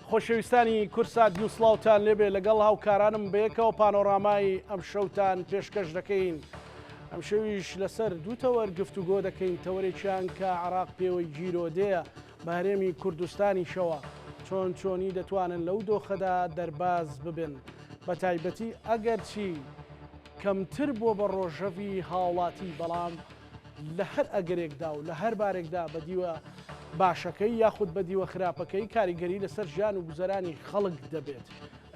خۆشەویستانی کوردسات نیوز سڵاوتان لێبێ لەگەڵ هاوکارانم بەیەکەوە پانۆرامای ئەم شەوتان پێشکەش دەکەین ئەم شەویش لەسەر دوو تەوەر گفتوگۆ دەکەین تەوەرێکیان کە عراق پێوەی گیرۆدەیە بە هەرێمی کوردستانیشەوە چۆن چۆنی دەتوانن لەو دۆخەدا دەرباز ببن بە تایبەتی ئەگەرچی کەمتر بووە بە ڕۆژەڤی هاوڵاتی بەڵام لە هەر ئەگەرێکدا و لە هەر بارێکدا بە دیوە باشەکەی یاخود بە دیوە خراپەکەی کاریگەری لەسەر ژیان و گوزەرانی خەڵک دەبێت.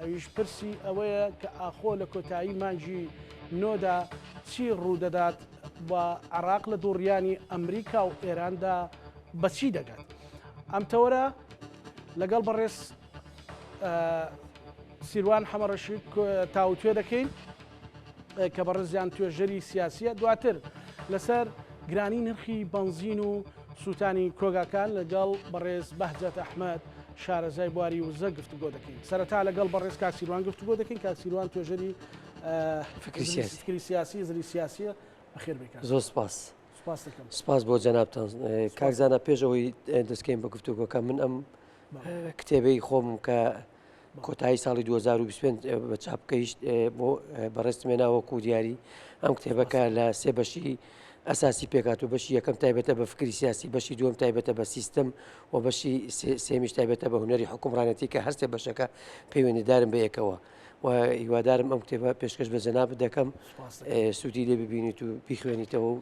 ئەویش پرسی ئەوەیە کە ئاخۆ لە کۆتایی مانگی نۆدا چی ڕوودەدات و عێراق لە دووڕیانی ئەمریکا و ئێراندا بە چی دەگات؟ ئەم تەوەرە لەگەڵ بەڕێز سیروان حەمەڕەشید تاوتوێ دەکەین. کە بەڕێزیان توێژەری سیاسیە دواتر لەسەر گرانی نرخی بەنزین و سووتانی کۆگاکان لەگەڵ بەڕێز بەهجەت ئەحمەد شارەزای بواری وزە گفتوگۆ دەکەین سەرەتا لەگەڵ بەڕێز کاک سیروان گفتوگۆ دەکەین کاک سیروان توێژەری فکری سیاسی زری سیاسیە بەخێر بێ زۆر سپاس سپاس بۆ جەنابتان کاک زانا پێش ئەوەی دەستکەین بە گفتوگۆکە من ئەم کتێبەی خۆم کە کۆتایی ساڵی 2025 بە چاپ گەیشت بۆ بەڕێزتم هێنا وەکو دیاری ئەم کتێبەکە لە سێ بەشی ئەساسی پێکات و بەشی یەکەم تایبەتە بە فکری سیاسی بەشی دووەم تایبەتە بە سیستم و بەشی سێمیش تایبەتە بە هونەری حکومڕانەتی کە هەرسێ بەشەکە پەیوەندیدارن بە یەکەوە و هیوادارم ئەم کتێبە پێشکەش بە جەنابت دەکەم سوودی لێ ببینیت و بیخوێنیتەوە و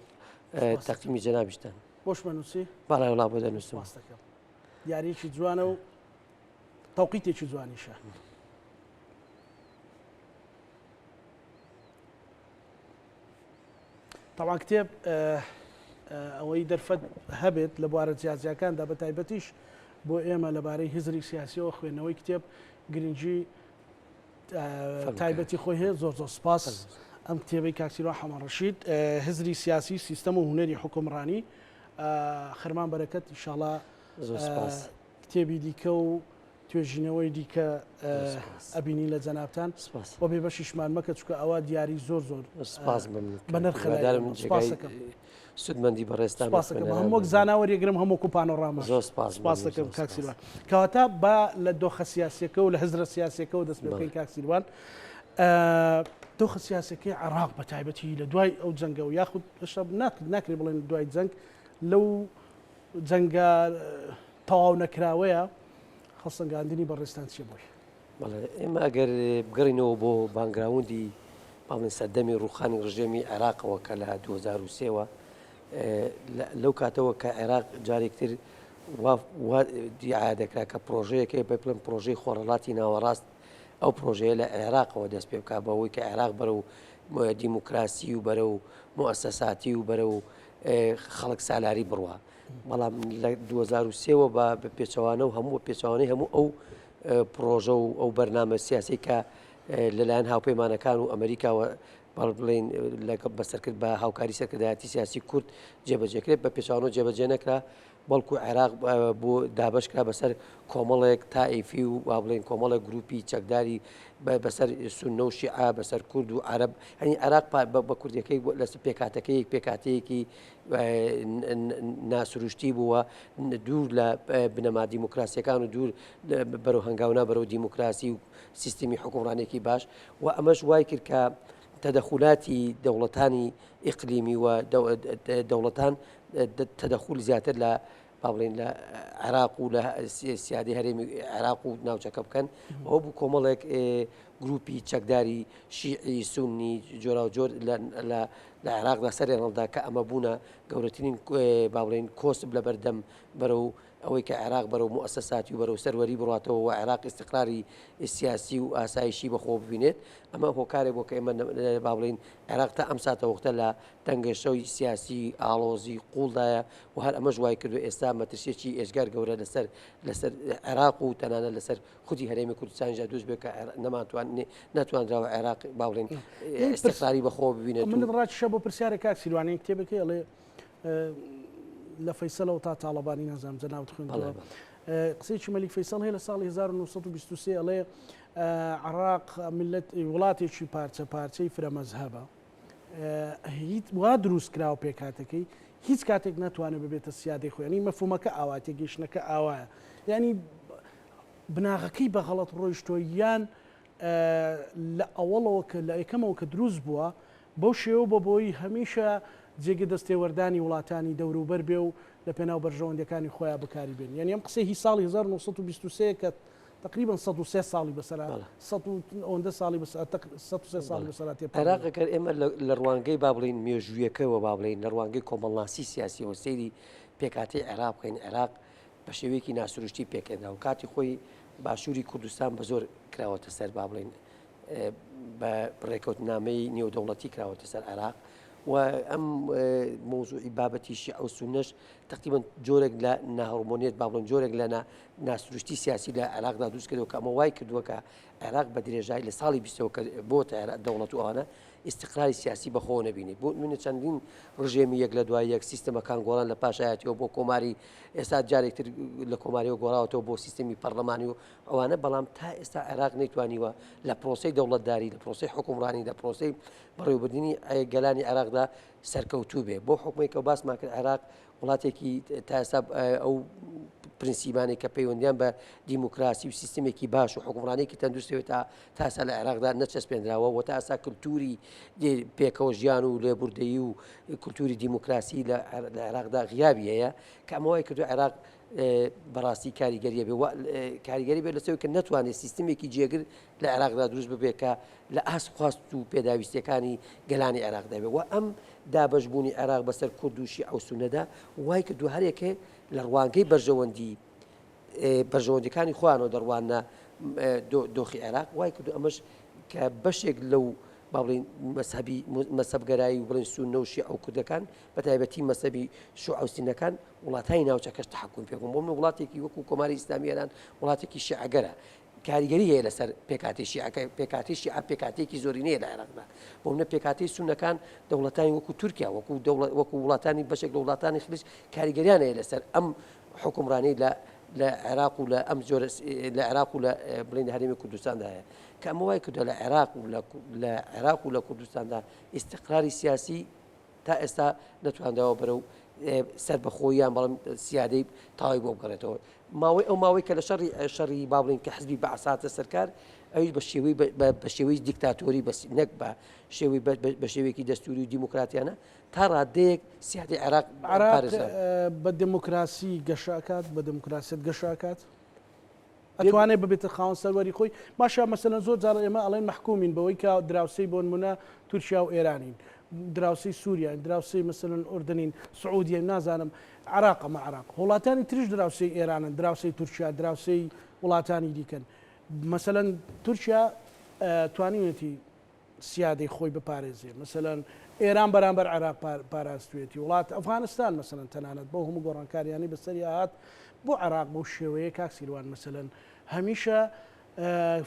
تەقیمی جەنابیشتان بۆشمە نووسی بەڵێ وڵا بۆ دەنووسم دیارێکی جوانە و تەوقیتێکی جوانیشە. تاوان کتێب ئەوەی دەرفەت هەبێت لە بوارە جیاجیاکاندا بە تایبەتیش بۆ ئێمە لەبارەی هزری سیاسیەوە خوێندنەوەی کتێب گرنگی تایبەتی خۆی هەیە زۆر زۆر سپاس ئەم کتێبەی کاک سیروان حەمەڕەشید هزری سیاسی سیستەم و هونەری حوکمڕانی خەرمان بەرەکەت ئیشاڵا زۆر سپاس. کتێبی دیکە و توێژینەوەی دیکە ئەبینین لە جەنابتان و بێ بەشیشمان مەکە چونکە ئەوە دیاری زۆر زۆر سپاس بە نرخە سپاسەکەم سودمەندی بەڕێزتان سپاسەکەم هەم وەک زانا وەریگرم هەم وەکو پانۆراما زۆر سپاس سپاس دەکەم کاک سیروان کەواتە با لە دۆخە سیاسیەکە و لە هزرە سیاسیەکەوە دەست پێ بکەین کاک سیروان دۆخە سیاسەکەی عێراق بە تایبەتی لە دوای ئەو جەنگە و یاخود ناکرێ بڵێن دوای جەنگ لەو جەنگە تەواو نەکراوەیە، هەڵسەنگاندنی بەڕێزتان چیە بۆی؟ بەڵێ ئێمە ئەگەر بگەڕینەوە بۆ باکگراوندی با بڵێین سەردەمی ڕووخانی ڕژێمی عێراقەوە کە لە 2003 وە لەو کاتەوە کە عێراق جارێکتر وا دیعاە دەکرا کە پرۆژەیەک هەیە بە بڵێن پرۆژەی خۆڕەڵاتی ناوەڕاست ئەو پرۆژەیە لە عێراقەوە دەست پێ بکا بەوەی کە عێراق بەرەو دیموکراسی و بەرەو موئەسەساتی و بەرەو خەڵک سالاری بڕوا بەڵام لە 2023 وە بە پێچەوانە و هەموو پێچوانەی هەموو ئەو پرۆژە و ئەو بەرنامە سیاسی کە لەلایەن هاوپەیمانەکان و ئەمریکاوە بەڵ بڵین لەگەڵ بەسەرکرد بە هاوکاری سەرکردایەتی سیاسی کورد جێبەجێکرێت بە پێچوانەوە جێبەجێ نەکرا بەڵکو عێراق بۆ دابەشکرا بەسەر کۆمەڵێک تائیفی و با بڵێین کۆمەڵێک گروپی چەکداری بەسەر سوننە و شیعە بەسەر کورد و عەرەب هەنی عێراق بە کوردەکەی لەسەر پێکاتەکەی پێکاتەیەکی ناسروشتی بووە دوور لە بنەما دیموکراسیەکان و دوور بەرەو هەنگاونا بەرەو دیموکراسی و سیستمی حکومڕانێکی باش و ئەمەش وای کرد کە تەدەخولاتی دەوڵەتانی ئیقلیمی و دەوڵەتان تەدەخول زیاتر لە با بڵێین لە عێراق و لە سیادی هەرێمی عێراق و ناوچەکە بکەن ئەوە بوو کۆمەڵێک گروپی چەکداری شیعی سونی جۆراوجۆر لە لە عێراقدا سەریان هەڵدا کە ئەمە بوونە گەورەترین با بڵێین کۆسپ لە بەردەم بەرەو ئەوەی کە عێراق بەرەو موئەسەساتی و بەرەو سەروەری بڕاتەوە و عێراق ئیستقراری سیاسی و ئاسایشی بەخۆ ببینێت ئەمە هۆکارێک بۆ کە ئێمە با بڵێین عێراق تا ئەم ساتەوەختە لە تەنگەشەوی سیاسی ئاڵۆزی قوڵدایە و هەر ئەمەش وای کردو ئێستا مەترسیەکی ئێجگار گەورە لەسەر لەسەر عێراق و تەنانەت لەسەر خودی هەرێمی کوردستانیشدا دروست بێت کە نەمانتوان نەتوانراوە عێراق با بڵێین ئیستقراری بەخۆ ببینێت من ڕاکیشە بۆ پرسیارێک کاک سیروانی کتێبەکەی ئەڵێ لە فەیسەلەوە تا تاڵەبانی نازانم جەنابت خوێندەوە قسەیەکی مەلیک فەیسەڵ هەیە لە ساڵی 1923 ئەڵێ عراق ملت وڵاتێکی پارچە پارچەی فرە مەزهەبە هیچ وا دروست کراوە پێکهاتەکەی هیچ کاتێک ناتوانێت ببێتە سیادەی خۆی ینی مەفهومەکە ئاوا تێگەیشتنەکە ئاوایە ینی. بناغەکەی بە غەڵەت ڕۆیشتووە یان لە ئەوەڵەوە کە لە یەکەمەوە کە دروست بووە بەو شێوە بۆ بۆی هەمیشە جێگە دەستێوەردانی وڵاتانی دەوروبەر بێ و لە پێناو بەرژەوەندیەکانی خۆیان بەکاری بێن یعنی ئەم قسەی هی ساڵی 1923 کە تقریبا 103 ساڵی بەسەرا ئەوەندە ساڵی بەسەر 103 ساڵی بەسەرا تێپەڕی. عێراق گەر ئێمە لە ڕوانگەی با بڵێین مێژوویەکەوە با بڵێین لە ڕوانگەی کۆمەڵناسی سیاسیەوە سەیری پێکهاتەی عێراق بکەین عێراق بە شێوەیەکی ناسروشتی پێکهێنرا و کاتی خۆی باشووری کوردستان بە زۆر کراوەتە سەر با بڵێین بە ڕێکەوتنامەی نێودەوڵەتی کراوەتە سەر عێراق و ئەم مۆزوعی بابەتی شیعە و سوننەش تقریبا جۆرێک لە ناهۆرمۆنیەت با بڵێن جۆرێک لە ناسروشتی سیاسی لە عێراقدا دروست کردەوە کە ئەمە وای کردووە کە عێراق بە درێژایی لە ساڵی بیستەوە کە بۆتە دەوڵەت و ئەوانە ئیستقراری سیاسی بەخۆوە نەبینی بۆ نمونە چەندین ڕژێمی یەک لە دوای یەک سیستەمەکان گۆڕان لە پاشایەتیەوە بۆ کۆماری ئێستا جارێکتر لە کۆماریەوە گۆڕاوەتەوە بۆ سیستەمی پەرلەمانی و ئەوانە بەڵام تا ئێستا عێراق نەیتوانیوە لە پرۆسەی دەوڵەتداری لە پرۆسەی حکومڕانی لە پرۆسەی بەڕێوەبردنی گەلانی عێراقدا سەرکەوتوو بێ بۆ حکومێک کە باسمان کرد عێراق وڵاتێکی تا ئێستا ئەو پرنسیبانەی کە پەیوەندیان بە دیموکراسی و سیستمێکی باش و حکومڕانێکی تەندروستەوە تا تا ئێستا لە عێراقدا نەچەسپێنراوە و تا ئێستا کللتوری پێکەوە ژیان و لێبوردەیی و کللتوری دیموکراسی لە عێراقدا غیابی هەیە کە ئەمە وای کردو عێراق بەڕاستی کاریگەریە بێ کاریگەری بێت لەسەر کە نەتوانێت سیستمێکی جێگر لە عێراقدا دروست ببێت کە لە ئاست خواست و پێداویستیەکانی گەلانی عێراق دەبێت و ئەم دابەشبوونی عێراق بەسەر کورد و شیعە و سوننەدا وای کردووە هەرێکێ لە ڕوانگەی بەرژەوەندی بەرژەوەندیەکانی خۆیانەوە دەڕواننە دۆخی عێراق وای کردو ئەمەش کە بەشێک لەو با بڵێین مەزهەبی مەزهەبگەرایی و بڵێن سوننە و شیعە و کوردەکان بە تایبەتی مەزهەبی شیعە و سوننەکان وڵاتانی ناوچەکەش تەحەکوم پێ بوون بۆ من وڵاتێکی وەکو کۆماری ئیسلامی ئێران وڵاتێکی شیعەگەرە کاریگەری هەیە لەسەر پێکهاتەی شیعەکە، پێکهاتەی شیعە پێکهاتەیەکی زۆرینەیە لە عێراقدا، بۆ نمونە پێکهاتەی سوننەکان دەوڵەتانی وەکو تورکیا، وەکو دەوڵەت وەکو وڵاتانی بەشێک لە وڵاتانی خلیج کاریگەریان هەیە لەسەر ئەم حوکمڕانەی لە لە عێراق و لە ئەم جۆرە لە عێراق و لە بڵێین لە هەرێمی کوردستاندا هەیە کە ئەمە وای کردووە لە عێراق و لە لە عێراق و لە کوردستاندا ئیستقراری سیاسی تا ئێستا نەتوانراوە بەرەو سەربەخۆییان بەڵام سیادەی تەواوی بۆ بگەڕێتەوە ماوەی ئەو ماوەی کە لە شەڕی شەڕی با بڵین کە حزبی بەعس هاتە سەرکار ئەویش بە شێوەی بە شێوەی دیکتاتۆری بەس نەک بە شێوەی بە شێوەیەکی دەستوری و دیموکراتیانە تا ڕادەیەک سیادەی عێراق عێراق بە دێموکراسی گەشە ئەکات بە دێموکراسیەت گەشە ئەکات؟ ئەتوانێ ببێتە خاوەن سەروەری خۆی؟ باشە مەسەلەن زۆر جار ئێمە ئەڵێن مەحکومین بەوەی کە دراوسێی بۆنمونە تورکیا و ئێرانین دراوسێی سوریاین دراوسێی مەسەلەن ئوردنین سعودیەین نازانم عێراق ئەمە عێراق وڵاتانی تریش دراوسێی ئێرانن دراوسێی تورکیا دراوسێی وڵاتانی دیکەن مەسەلەن تورکیا توانیویەتی سیادەی خۆی بپارێزێ مەسەلەن ئێران بەرامبەر عێراق پاراستوێتی وڵات ئەفغانستان مەسەلەن تەنانەت بەو هەموو گۆڕانکاریانەی بەسەریا هات بۆ عێراق بەو شێوەیە کاک سیروان مەسەلەن هەمیشە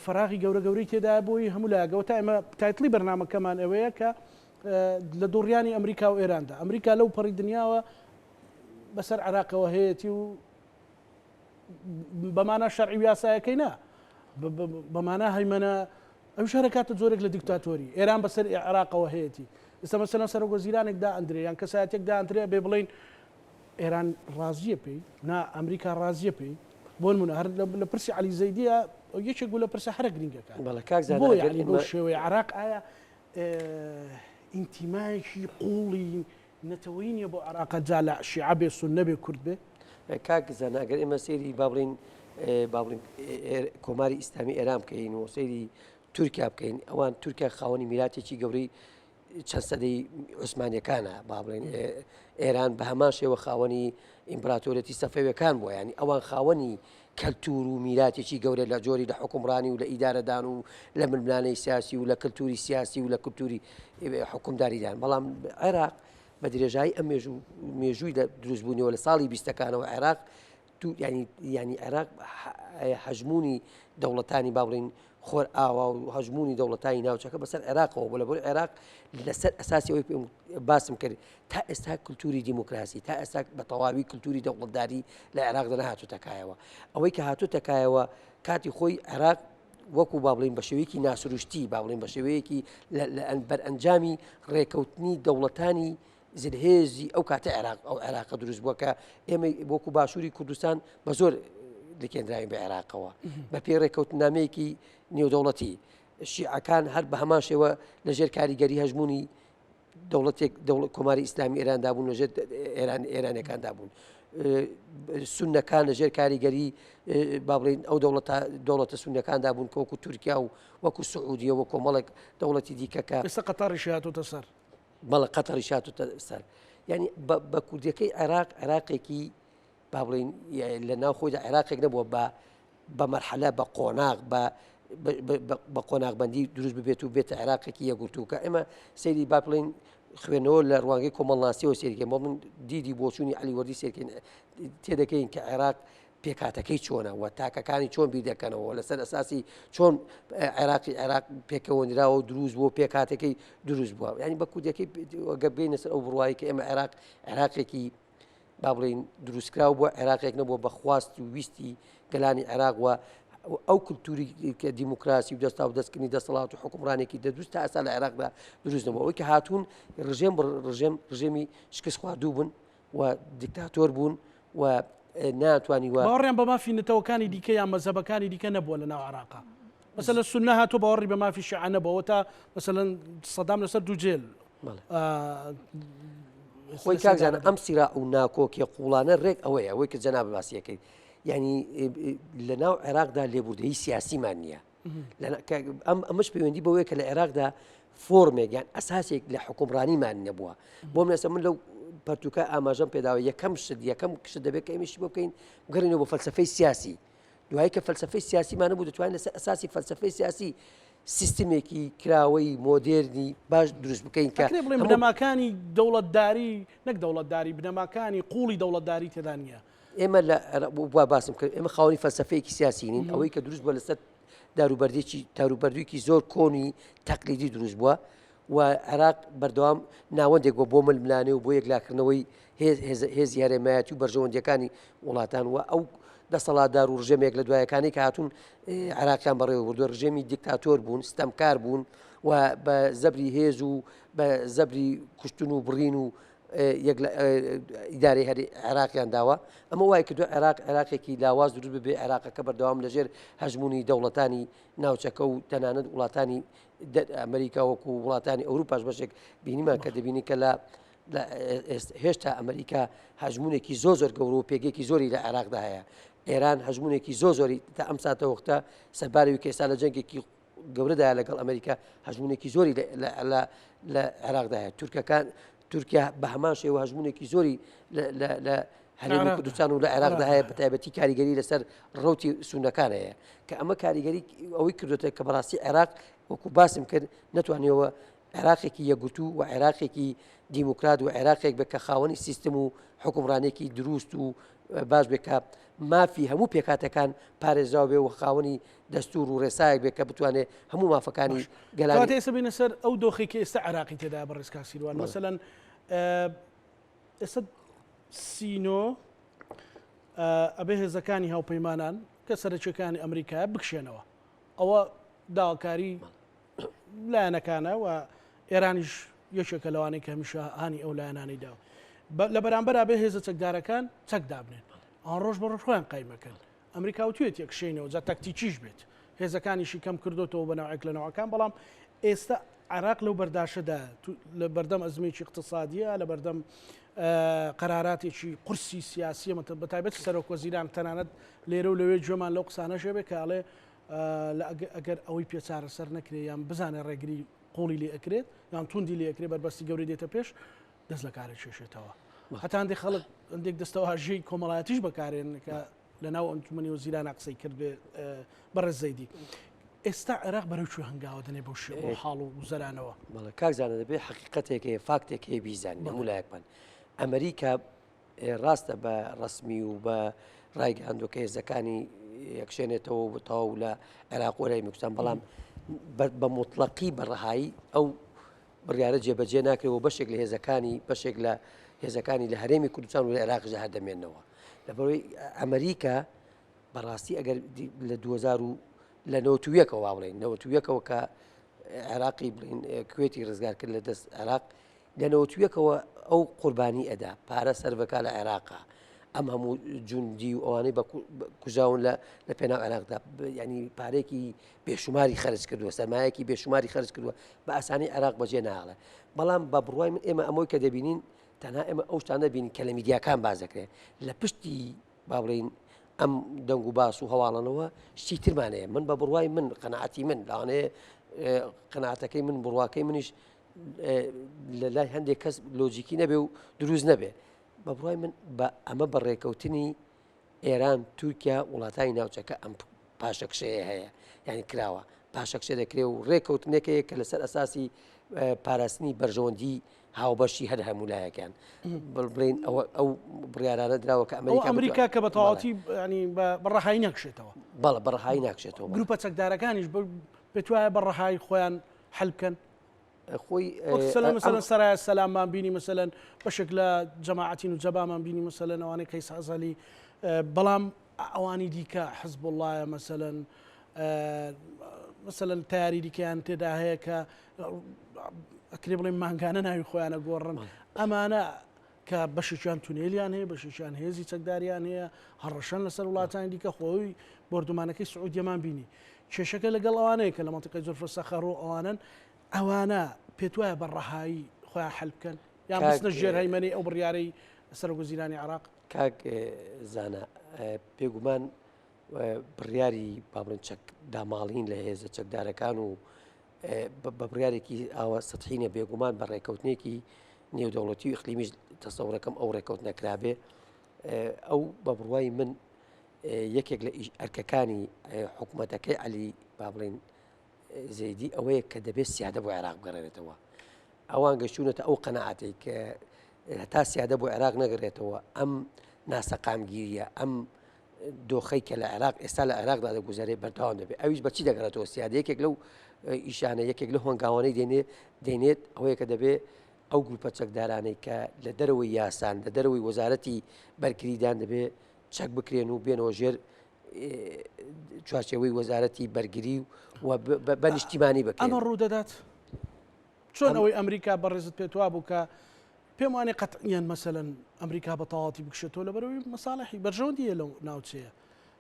فەراغی گەورە گەورەی تێدایە بۆی هەموو لایەکەوە تا ئێمە title ی بەرنامەکەمان ئەوەیە کە لە دوڕیانی ئەمریکا و ئێراندا ئەمریکا لەو پەڕی دنیاوە بەسەر عێراقەوە هەیەتی و بە مانا شەرعی و یاسایەکەی نا، بە مانا هەیمەنە، ئەویش هەر ئەکاتە جۆرێک لە دیکتاتۆری. ئێران بەسەر عێراقەوە هەیەتی. ئێستا مەسەلەن سەرۆک وەزیرانێک دائەندرێ یان کەسایەتیەک دائەندرێ ئەبێ بڵێین ئێران ڕازیە پێی، نا ئەمریکا ڕازیە پێی. بۆ نمونە هەر لە پرسی عەلی زەیدیە یەکێک بوو لە پرسە هەرە گرینگەکان. بەڵێ کاک زانا بۆ ئەگەر یانی بەو ئێمە شێوەیە عێراق ئایا ئینتیمایەکی قووڵی نەتەوەیی نیە بۆ عێراقە جا لە شیعە بێ سوننە بێ کورد بێ. کاک زانا ئەگەر ئێمە سەیری با بڵێین با بڵێین کۆماری ئیسلامی ئێران بکەین و سەیری تورکیا بکەین ئەوان تورکیا خاوەنی میراتێکی گەورەی چەند سەدەی عوسمانیەکانە با بڵێن ئێران بە هەمان شێوە خاوەنی ئیمپراتۆرەتی سەفەویەکان بووە ینی ئەوان خاوەنی کەلتور و میراتێکی گەورە لە جۆری لە حکومڕانی و لە ئیدارەدان و لە ململانێی سیاسی و لە کلتوری سیاسی و لە کلتوری حکومداریدان بەڵام عێراق بە درێژایی ئەم مێژوو مێژووی لە دروستبوونیەوە لە ساڵی بیستەکانەوە عێراق ینی ینی عێراق هەژمونی دەوڵەتانی با بڵین خۆر ئاوا و هەژمونی دەوڵەتانی ناوچەکە بەسەر عێراقەوە بۆ لە بۆ عێراق لەسەر ئەساسی ئەوەی پێم باسم کرد تا ئێستا کللتوری دیموکراسی تا ئێستا بە تەواوی کللتوری دەوڵەتداری لە عێراقدا نەهاتوتە کایەوە ئەوەی کە هاتوتە کایەوە کاتی خۆی عێراق وەکو با بڵین بە شێوەیەکی ناسروشتی با بڵین بە شێوەیەکی بەرئەنجامی ڕێکەوتنی دەوڵەتانی زلهێزی ئەو کاتە عێراق ئەو عێراقە دروست بووە کە ئێمە وەکو باشووری کوردستان بە زۆر لکێنراوین بە عێراقەوە بە پێی ڕێککەوتنامەیەکی نێودەوڵەتی. شیعەکان هەر بە هەمان شێوە لەژێر کاریگەری هەژموونی دەوڵەتێک دەوڵەت کۆماری ئیسلامی ئێراندا بوون لەژێر ئێران ئێرانەکاندا بوون. سونەکان لەژێر کاریگەری با بڵێین ئەو دەوڵەتە دەوڵەتە سونەکاندا بوون کە وەکو تورکیا و وەکو سعودیە و کۆمەڵێک دەوڵەتی دیکە کە ئێستا قەتەڕیش هاتۆتە سەر. بەڵێ قەتەڕیش هاتۆتە سەر. یعنی بە کوردیەکەی عێراق عێراقێکی با بڵێین لە ناو خۆیدا عێراقێک نەبووە بە بە مەرحەلە بە قۆناغ بە بە قۆناغبندی دروست ببێت و بێتە عێراقێکی یەکگرتوو کە ئێمە سەیری با بڵێین خوێنەوە لە ڕوانگەی کۆمەڵناسیەوە سەیرکەین بۆ من دیدی بۆچوونی عەلی وەردی سەیرکەین تێدەکەین کە عێراق پێکاتەکەی چۆنە و تاکەکانی چۆن بیر دەکەنەوە لەسەر ئەساسی چۆن عێراقی عێراق پێکەوەنراوە و دروست بووە پێکاتەکەی دروست بووە ینی بە کوردەکەی گەر بینە سەر ئەو بڕوایی کە ئێمە عێراق عێراقێکی با بڵێین دروستکراو بووە عێراقێک نەبووە بە خواست و ویستی گەلانی عێراق و ئەو کولتوری کە دیموکراسی و دەستا و دەستکردنی دەسەڵات و حکومڕانێکی دەدروست تا ئێستا لە عێراقدا دروست نەبووە ئەوەی کە هاتوون ڕژێم ڕژێم ڕژێمی شکست خواردوو بوون و دیکتاتۆر بوون و ناتوانانی وە باوەڕیان بە مافی نەتەوەکانی دیکە یان مەزهەبەکانی دیکە نەبووە لە ناو عێراقا مەسەلەن سوننە هاتووە باوەڕی بە مافی شیعە نەبووە تا مەسەلەن سەدام لەسەر دوو جێل خۆی کاک زانا ئەم سیرا و ناکۆکیە قوڵانە ڕێک ئەوەیە ئەوەی کە جەناب باسیەکەی یعنی لە ناو عێراقدا لێبوردەیی سیاسیمان نییە ئەم ئەمەش پەیوەندی بەوەیە کە لە عێراقدا فۆرمێک یان ئەساسێک لە حکومڕانیمان نەبووە بۆ من ئێستا من لەو پەرتوکە ئاماژەم پێداوە یەکەم شت یەکەم شت دەبێت کە ئێمەشی بۆ بکەین بگەڕێینەوە بۆ فەلسفەی سیاسی دوایی کە فەلسفەی سیاسیمان نەبوو دەتوانین لەسەر ئەساسی فەلسفەی سیاسی سیستمێکی کراوەی مۆدێرنی باش دروست بکەین کە ئەکرێ بڵێین بنەماکانی دەوڵەتداری نەک دەوڵەتداری بنەماکانی قووڵی دەوڵەتداری تێدا نییە. ئێمە لە وا باسم کرد ئێمە خاوەنی فەلسفەیەکی سیاسی نین ئەوەی کە دروست بووە لەسەر داروبەردێکی داروبەردوویەکی زۆر کۆنی تەقلیدی دروست بووە و عێراق بەردەوام ناوەندێک بووە بۆ ململانێ و بۆ یەکلاکردنەوەی هێزی هەرێمایەتی و بەرژەوەندیەکانی وڵاتان و ئەو دەسەڵاتدار و ڕژێمێک لە دوایەکانی کە هاتوون عێراقیان بەڕێوە بردووە ڕژێمی دیکتاتۆر بوون ستەمکار بوون و بە زەبری هێز و بە زەبری کوشتن و بڕین و ئیدارەی هەری عێراقیان داوە ئەمە وای کردو عێراق عێراقێکی لاواز دروست ببێ عێراقەکە بەردەوام لەژێر هەژمونی دەوڵەتانی ناوچەکە و تەنانەت وڵاتانی ئەمریکا وەکو وڵاتانی ئەوروپاش بەشێک بینیمان کە دەبینی کە لە هێشتا ئەمریکا هەژمونێکی زۆر زۆر گەورە و پێگەیەکی زۆری لە عێراقدا هەیە ئێران هەژمونێکی زۆر زۆری تا ئەم ساتە وەختە سەرباری کە ئێستا لە جەنگێکی گەورەدا لەگەڵ ئەمریکا هەژمونێکی زۆری لە عێراقدا هەیە تورکەکان تورکیا بە هەمان شێوە هەژمونێکی زۆری لە هەرێمی کوردستان و لە عێراقدا هەیە بە تایبەتی کاریگەری لەسەر ڕوتی سونەکان هەیە کە ئەمە کاریگەری ئەوەی کردوێتە کە بەڕاستی عێراق وەکو باسم کرد نەتوانیەوە عێراقێکی یەکگرتوو و عێراقێکی دیموکرات و عێراقێک بێت کە خاوەنی سیستم و حکومڕانێکی دروست و باش بێت کە مافی هەموو پێکاتەکان پارێزراو بێ و خاوەنی دەستور و ڕێسایەک بێت کە بتوانێت هەموو مافەکانی گەلانی کەواتە ئێستا بینە سەر ئەو دۆخی کە ئێستا عێراقی تێدا بەڕێز کاک سیروان مەسەلەن ئێستا سینۆ ئەبێ هێزەکانی هاوپەیمانان کە سەرەکیەکانی ئەمریکایە بکشێنەوە ئەوە داواکاری لایەنەکانە و ئێرانیش یەکێکە لەوانەی کە هەمیشە هانی ئەو لایەنانەی داوە لە بەرامبەر بێ هێزە چەکدارەکان چەک دابنێن ئەوان ڕۆژ بە ڕۆژ خۆیان قایمەکەن ئەمریکا وتوێتی ئەکشێنەوە جا تەکتیکیش بێت هێزەکانیشی کەم کردوتەوە بە ناوێک لە ناوەکان بەڵام ئێستا عراق لەو بەرداشەدا لە بەردەم ئەزمێکی اقتصادیە لە بەردەم قەراراتێکی قورسی سیاسیە بە تایبەت سەرۆک وەزیران تەنانەت لێرە و لەوێ گوێمان لەو قسانەشێ بێ کە ئەڵێ لە ئەگەر ئەوەی پێ چارەسەر نەکرێ یان بزانێ ڕێگری قوڵی لێ ئەکرێت یان توندی لێ ئەکرێ بەربەستی گەورەی دێتە پێش دەست لە کارە کێشێتەوە هەتا هەندێک خەڵک هەندێک دەستەواژەی کۆمەڵایەتیش بەکارێن کە لە ناو ئەنجومەنی وەزیرانە قسەی کرد بێ بەڕێز زەیدی ئێستا عێراق بەرەو کوێ هەنگاوە دەنێ بەو شێوە و حاڵ و گوزەرانەوە؟ بەڵێ کاک زانا دەبێ حەقیقەتێک هەیە فاکتێک هەیە بیزانین هەموو لایەکمان ئەمریکا ڕاستە بە ڕەسمی و بە ڕایگەیاندووە کە هێزەکانی یەکشێنێتەوە و تەواو لە عێراق و هەرێمی کوردستان بەڵام بە موتڵەقی بە ڕەهایی ئەو بڕیارە جێبەجێ ناکرێت و بەشێک لە هێزەکانی بەشێک لە هێزەکانی لە هەرێمی کوردستان و لە عێراقیشدا هەر دەمێنەوە لەبەرەوەی ئەمریکا بەڕاستی ئەگەر لە 2000 و لە 91ەوە وا بڵێین 91ەوە کە عێراقی بڵین کوێتی ڕزگار کرد لە دەست عێراق لە نەوەتویەکەوە ئەو قوربانی ئەدا پارە سەرڤکا لە عێراقا. ئەم هەموو جوندی و ئەوانەی بە کوژاون لە لە پێناو عێراقدا ینی پارێکی بێشوماری خەرج کردووە سەرمایەکی بێشوماری خەرج کردووە بە ئاسانی عێراق بەجێ ناڵێ بەڵام بە بڕوای من ئێمە ئەمەی کە دەبینین تەنها ئێمە ئەو شتانە بین کە لە میدیاکان باز دەکرێت لە پشتی با بڵین ئەم دەنگ و باس و هەواڵانەوە شتی ترمان هەیە من بە بڕوای من قەنەعەتی من لەوانەیە قەناعەتەکەی من بڕواکەی منیش لە لای هەندێک کەس لۆجیکی نەبێ و دروست نەبێ بە بڕای من بە ئەمە بە ڕێکەوتنی ئێران تورکیا وڵاتانی ناوچەکە ئەم پاشەکشەیە هەیە یعنی کراوە پاشەکشە دەکرێ و ڕێکەوتنێکەیە کە لەسەر ئەساسی پاراستنی بەرژەوەندی هاوبەشی هەر هەموو لایەکیان بڵین ئەوە ئەو بڕیارانە دراوە کە ئەمریکا ئەمریکا کە بە تەواوەتی ینی بە ڕەهایی ناکشێتەوە بەڵە بە ڕەهایی ناکشێتەوە گروپە چەکدارەکانیش پێت وایە بە ڕەهایی خۆیان حل بکەن خۆی مەسەلەن سەرای سەلاممان بینی مەسەلەن بەشێک لە جەماعەتی نوجەبامان بینی مەسەلەن ئەوانەی قەیس عەزەلی بەڵام ئەوانی دیکە حزبوڵڵایە مەسەلەن مەسەلەن تیاری دیکەیان تێدا هەیە کە ئەکرێ بڵێن مانگانە ناوی خۆیانە گۆڕن ئەمانە کە بەشێکیان تونێلیان هەیە بەشێکیان هێزی چەکداریان هەیە هەڕەشەن لەسەر وڵاتانی دیکە خۆی بۆردومانەکەی سعودیەمان بینی کێشەکە لەگەڵ ئەوانەیە کە لە مەنتیقەی جورف سەخەر و ئەوانن ئەوانە پێت وایە بە ڕەهایی خۆیان حل بکەن یان بچنە ژێر هەیمەنەی ئەو بڕیارەی سەرۆکوەزیرانی عێراق؟ کاک زانا بێگومان بڕیاری با بڵێن چەک داماڵین لە هێزە چەکدارەکان و بە بڕیارێکی ئاوا سەتحی نیە بێگومان بە ڕێکەوتنێکی نێودەوڵەتی و ئیقلیمیش تەسەورەکەم ئەو ڕێکەوتنە کرابێ ئەو بە بڕوای من یەکێک لە ئەرکەکانی حکوومەتەکەی عەلی با بڵین زەیدی ئەوەیە کە دەبێت سیادە بۆ عێراق بگەڕێنێتەوە ئەوان گەشتونەتە ئەو قەنەعاتێک کە هەتا سیادە بۆ عێراق نەگەڕێتەوە ئەم ناسەقامگیریە ئەم دۆخەی کە لە عێراق ئێستا لە عێراقدا دەگوزارێ بەردەوام دەبێت ئەویش بەچی دەگەڕێتەوە سیادە یەکێک لەو ئیشانە یەکێک لە هۆنگاوانەی دێنێ دێنێت ئەوەیە کە دەبێ ئەو گروپە چەکدارانەی کە لە دەرەوەی یاسان لە دەرەوەی وەزارەتی بەرگریدان دەبێ چەک بکرێن و بێنەوە ژێر چوارچێوەی وەزارەتی بەرگری و بە نیشتیمانی بکرێن. ئەمە ڕوودەدات؟ چۆن ئەوەی ئەمریکا بەڕێزت پێت وابوو کە پێم وانێ قەتعیەن مەسەلەن ئەمریکا بە تەواوەتی بکشێتەوە لەبەرەوەی مەساڵحی بەرژەوەندیە لەو ناوچەیە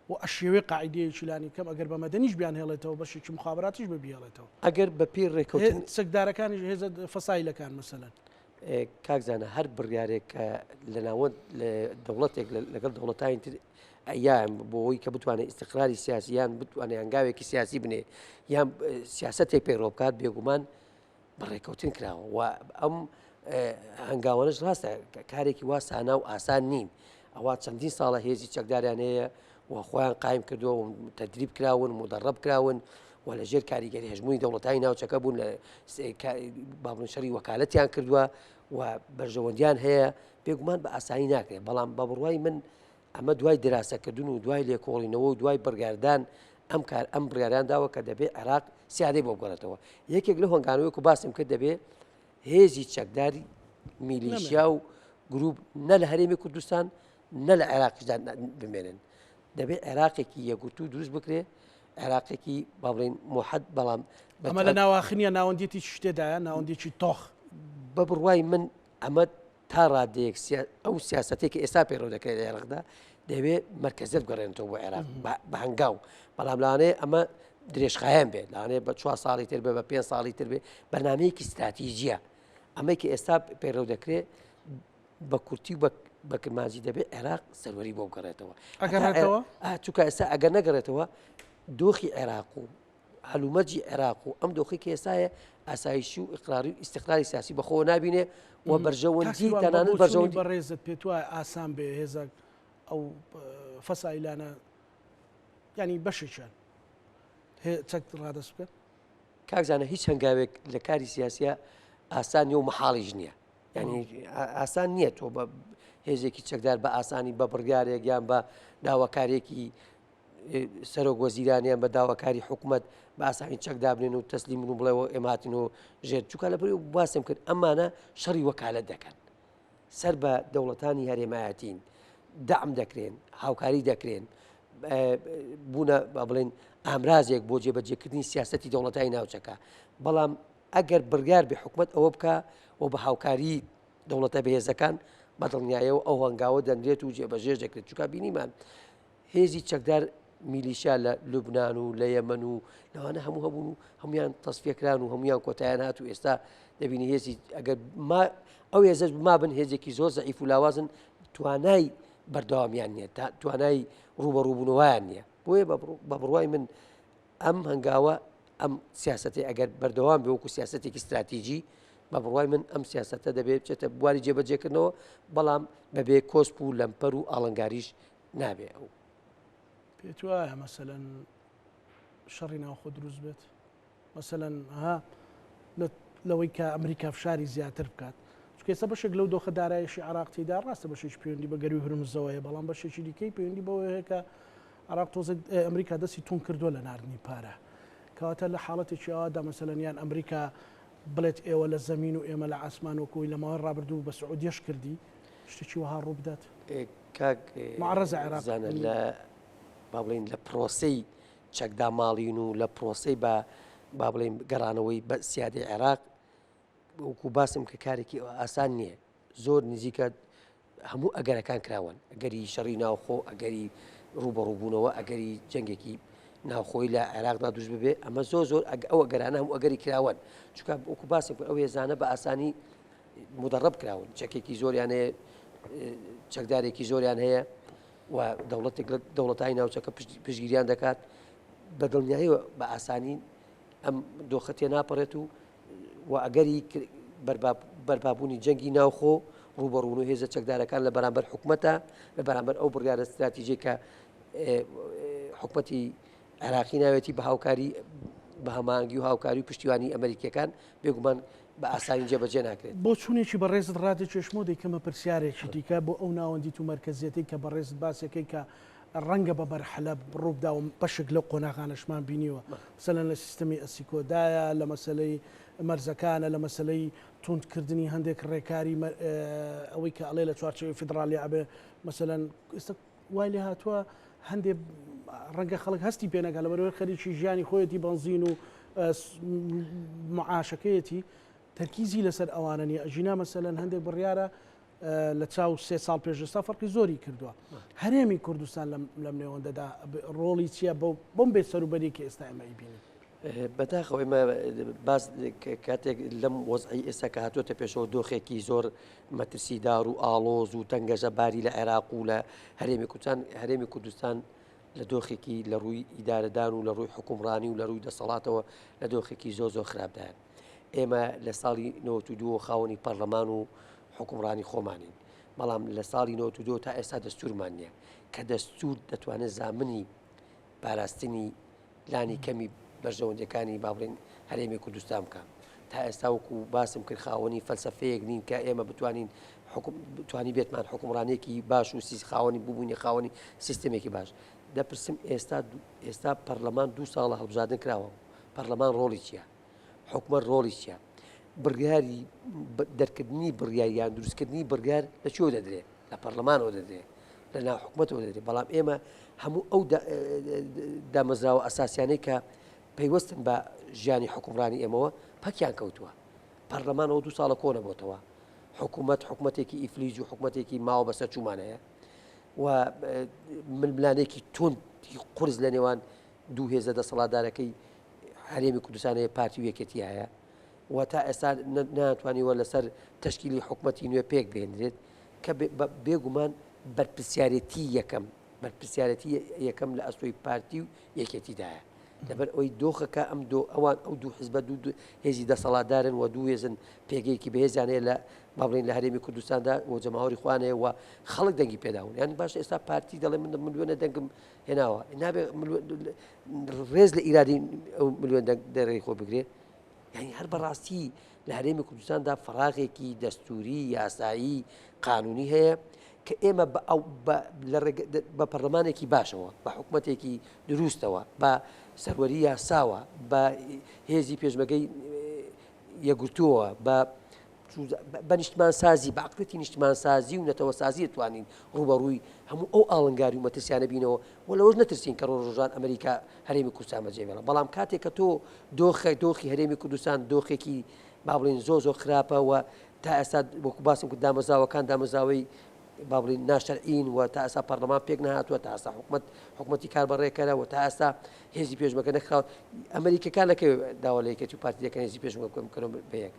و ئەشێوەی قاعدەیەکی لانی کەم ئەگەر بە مەدەنیش بیان هێڵێتەوە بەشێکی مخابراتیش بە بیهێڵێتەوە ئەگەر بە پێی ڕێکەوتن چەکدارەکانیش هێزە فەسایلەکان مەسەلەن. کاک زانا هەر بڕیارێک کە لە ناوەند لە دەوڵەتێک لەگەڵ دەوڵەتانی تر یان بۆ ئەوەی کە بتوانێت ئیستقراری سیاسی یان بتوانێت هەنگاوێکی سیاسی بنێ یان سیاسەتێک پەیڕەو بکات بێگومان بە ڕێککەوتن کراوە و ئەم هەنگاوانەش ڕاستە کارێکی وا سانا و ئاسان نین ئەوە چەندین ساڵە هێزی چەکداریان هەیە و خۆیان قایم کردووە و تەدریب کراون مدەڕەب کراون و لە ژێر کاریگەری هەژمونی دەوڵەتانی ناوچەکە بوون لە بابن شەڕی وەکالەتیان کردووە و بەرژەوەندیان هەیە بێگومان بە ئاسانی ناکرێت بەڵام بە بڕوای من ئەمە دوای دراسەکردن و دوای لێکۆڵینەوە و دوای بڕیاردان ئەم کار ئەم بڕیاریان داوە کە دەبێت عێراق سیادەی بۆ بگەڕێتەوە یەکێک لە هۆنگانەوەی و باسم کرد دەبێت هێزی چەکداری میلیشیا و گروپ نە لە هەرێمی کوردستان نە لە عێراقیشدا بمێنن دەبێت عێراقێکی یەکگرتوو دروست بکرێ عێراقێکی با بڵین موحد بەڵام ئەمە لە ناواخنیە ناوەندێتی شتێدایە ناوەندێکی تۆخ بە بڕوای من ئەمە تا ڕادەیەک ئەو سیاسەتەی کە ئێستا پەیڕەو دەکرێت لە عێراقدا دەیەوێت مەرکەزیەت بگەڕێنێتەوە بۆ عێراق بە هەنگاو بەڵام لەوانەیە ئەمە درێژخایەن بێت لەوانەیە بە چوار ساڵی تر بێ بە پێنج ساڵی تر بێ بەرنمەیەکی ستراتیژیە ئەمەی کە ئێستا پەیڕەو دەکرێت بە کورتی و بە کرمانجی دەبێت عێراق سەروەری بۆ بگەڕێتەوە ئەگەڕێتەوە چونکە ئێستا ئەگەر نەگەڕێتەوە دۆخی عێراق و هەلومەرجی عێراق و ئەم دۆخی کە ئێستایە ئاسایشی و ئیقراری و ئیستقراری سیاسی بەخۆوە نابینێ و بەرژەوەندی تەنانەت بەرژەوەندی بەڕێزت پێت وایە ئاسان بێ هێزە ئەو فەسایلانە ینی بەشێکیان چەک ڕادەست بکەن؟ کاک زانا هیچ هەنگاوێک لە کاری سیاسیە ئاسان نیە و مەحاڵیش نییە یعنی ئاسان نییە تۆ بە هێزێکی چەکدار بە ئاسانی بە بڕیارێک یان بە داواکارێکی سەرۆک وەزیران یان بە داواکاری حکومەت بە ئاسانی چەک دابنێن و تەسلیم بن و بڵێەوە ئێمە هاتین و ژێر چووکە لە بەری باسم کرد ئەمانە شەڕی وەکالەت دەکەن سەر بە دەوڵەتانی هەرێمایەتین دەعم دەکرێن هاوکاری دەکرێن بوونە بە بڵێن ئامرازێک بۆ جێبەجێکردنی سیاستی دەوڵەتانی ناوچەکە بەڵام ئەگەر بڕیار بێ حکومەت ئەوە بکە و بە هاوکاری دەوڵەتە بەهێزەکان بەدڵنیایەوە ئەو هەنگاوە دەنرێت و جێبەجێش دەکرێت چونکە بینیمان هێزی چەکدار میلیشیا لە لوبناان و لە یەمەن و لەوانە هەموو هەبوون و هەمویان تەسفیەکران و هەمویان کۆتایان هات و ئێستا دەبینی هێزی ئەگەر ما ئەو هێزەش مابن هێزێکی زۆر زەعیف و لاوازن توانای بەردەوامیان نییە تا توانای ڕوبەڕووبوونەوەیان نییە بۆیە بە بڕوای من ئەم هەنگاوە ئەم سیاسەتی ئەگەر بەردەوام بێ وەکو سیاسەتێکی استراتیجی بە بڕوای من ئەم سیاسەتە دەبێت بچێتە بواری جێبەجێکردنەوە بەڵام بەبێ کۆسپ و لەمپەر و ئاڵنگاریش نابێ ئەو. پێت وایە مەسەلەن شەڕی ناوخۆ دروست بێت؟ مەسەلەن ها لەوەی کە ئەمریکا فشاری زیاتر بکات چونکە ئێستا بەشێک لەو دۆخە دارایشی عراق تێدا ڕاستە بەشێکی پەیوەندی بە گەروی هورمزەوە هەیە بەڵام بەشێکی دیکەی پەیوەندی بەوە هەیە کە عراق تۆزێک ئەمریکا دەستی تون کردووە لە ناردنی پارە کەواتە لە حاڵەتێکی ئەودا مەسەلەن یان ئەمریکا بڵێت ئێوە لە زەمین و ئێمە لە ئاسمان وەکوی لە ماوەی ڕابردوو بە سعودیەش کردی شتێکی وەها ڕوو بدات کاک زانە لە با بڵێین لە پرۆسەی چەکداماڵین و لە پرۆسەی بە با بڵێین گەڕانەوەی بە سیادەی عێراق وەکو باسم کە کارێکی ئاسان نییە زۆر نزیکە هەموو ئەگەرەکان کراوەن ئەگەری شەڕی ناوخۆ ئەگەری ڕوبەڕووبوونەوە ئەگەری جەنگێکی ناوخۆی لە عێراقدا دروست ببێ ئەمە زۆر زۆر ئەو ئەگەرانە هەموو ئەگەری کراوەن چونکە وەکو باسم کرد ئەو هێزانە بە ئاسانی مدەڕب کراون چەکێکی زۆریان هەیە چەکدارێکی زۆریان هەیە و دەوڵەتێک لە دەوڵەتانی ناوچەکە پشتگیریان دەکات بە دڵنیاییەوە بە ئاسانی ئەم دۆخە تێناپەڕێت و و ئەگەری بەرپابوونی جەنگی ناوخۆ ڕوبەڕوون و هێزە چەکدارەکان لە بەرامبەر حکومەتە لە بەرامبەر ئەو بڕیارە استراتیژی کە حکومەتی عێراقی ناوێتی بە هاوکاری بە هەماهەنگی و هاوکاری و پشتیوانی ئەمریکیەکان بێگومان بە ئاسانی جێبەجێ ناکرێت. بۆچوونێکی بەڕێزت ڕادەکێشم و دەیکەمە پرسیارێکی دیکە بۆ ئەو ناوەندیت و مەرکەزیەتەی کە بەڕێزت باسیەکەی کە ڕەنگە بە مەرحەلە ڕووبدا و بەشێک لەو قۆناغانەشمان بینیوە مەسەلەن لە سیستەمی ئەسیکۆدایە لە مەسەلەی مەرزەکانە لە مەسەلەی توندکردنی هەندێک ڕێکاری ئەوەی کە ئەڵێ لە چوارچێوەی فیدڕاڵی ئەبێ مەسەلەن ئێستا وای لێ هاتووە هەندێ ڕەنگە خەڵک هەستی پێ نەکات لەبەرئەوەی خەریکی ژیانی خۆیەتی بەنزین و معاشەکەیەتی تەرکیزی لەسەر ئەوانە نیە ئەژینا مەسەلەن هەندێک بڕیارە لە چاو سێ ساڵ پێش ئێستا فەرقی زۆری کردووە هەرێمی کوردستان لەم نێوەندەدا ڕۆڵی چییە بۆ بۆم بێ سەروبەری کە ئێستا ئێمە ئیبینین بەداخەوە ئێمە باس کاتێک لەم وەزعی ئێستا کە هاتووەتە پێشەوە دۆخێکی زۆر مەترسیدار و ئاڵۆز و تەنگەژە باری لە عێراق و لە هەرێمی کوردستان هەرێمی کوردستان لە دۆخێکی لە ڕووی ئیدارەدان و لە ڕووی حکومڕانی و لە ڕووی دەسەڵاتەوە لە دۆخێکی زۆر زۆر خراپدایە ئێمە لە ساڵی 92 خاوەنی پەرلەمان و حکومڕانی خۆمانین بەڵام لە ساڵی 92 تا ئێستا دەستورمان نییە کە دەستور دەتوانێت زامنی پاراستنی لانی کەمی بەرژەوەندیەکانی با بڵێین هەرێمی کوردستان بکا. تا ئێستا وەکو باسم کرد خاوەنی فەلسەفەیەک نین کە ئێمە بتوانین حکم توانی بێتمان حکومڕانێکی باش و سیس خاوەنی ببووینە خاوەنی سیستمێکی باش. دەپرسم ئێستا ئێستا پەرلەمان دوو ساڵە هەڵبژاردن کراوە پەرلەمان ڕۆڵی چییە؟ حکومەت ڕۆڵی چییە؟ بڕیاری دەرکردنی بڕیار یان دروستکردنی بڕیار لە کوێوە دەدرێ؟ لە پەرلەمانەوە دەدرێ لە ناو حکومەتەوە دەدرێ بەڵام ئێمە هەموو ئەو دامەزراوە ئەساسیانەی کە پەیوەستن بە ژیانی حکومڕانی ئێمەوە پەکیان کەوتووە پەرلەمانەوە دو ساڵە کۆنە بۆتەوە حکوومەت حکوومەتێکی ئیفلیج و حکوومەتێکی ماوە بەسەر چومان هەیە و ململانێکی توند قرس لە نێوان دوو هێزە دەسەڵاتدارەکەی هەرێمی کوردستان هەیە پارتی و یەکێتی هەیە و تا ئێستا نەیانتوانیوە لەسەر تەشکیلی حکومەتی نوێ پێک بهێنرێت کە بێگومان بەرپرسیارێتی یەکەم بەرپرسیارەتی یەکەم لە ئەستۆی پارتی و یەکێتیدایە لەبەر ئەوی دۆخەکە ئەم دۆ ئەوان ئەو دوو حزبە دوو هێزی دەسەڵاتدارن و دوو هێزن پێگەیەکی بەهێزیان هەیە لە با بڵێین لە هەرێمی کوردستاندا و جەماوەری خۆیان هەیە و خەڵک دەنگی پێداون یان باش ئێستا پارتی دەڵێ من ملیۆنە دەنگم هێناوە نابێ ڕێز لە ئیرادی ئەو ملیۆن دەنگ دەرەی خۆ بگرێ یانی هەر بەڕاستی لە هەرێمی کوردستاندا فەراغێکی دەستوری یاسایی قانونی هەیە کە ئێمە بە پەرلەمانێکی باشەوە بە حکوومەتێکی دروستەوە بە سەروەری یاساوە بە هێزی پێشمەگەی یەکگرتووەوە بە بە نیشتمانسازی بە عقلەتی نیشتمانسازی و نەتەوەسازی توانین ڕوبەڕووی هەموو ئەو ئاڵنگاری و مەترسیانە بینەوە و لەوەش نەترسین کە ڕۆژ ڕۆژان ئەمریکا هەرێمی کوردستان بەجێ بێڵێ بەڵام کاتێک کە تۆ دۆخە دۆخی هەرێمی کوردستان دۆخێکی با بڵێین زۆر زۆر خراپە و تا ئێستا وەکو باسم کرد دامەزراوەکان دامەزراوەی با بڵێین ناشەرعین و تا ئێستا پەرلەمان پێک نەهاتووە تا ئێستا حکومەت حکومەتی کار بەڕێکەرە و تا ئێستا هێزی پێشمەرگە نەکراوە ئەمریکەکان لە کەوێ داوا لە یەکێتی و پارتی دەکەن هێزی پێشمەرگە بکەن بکەنەوە بە یەک.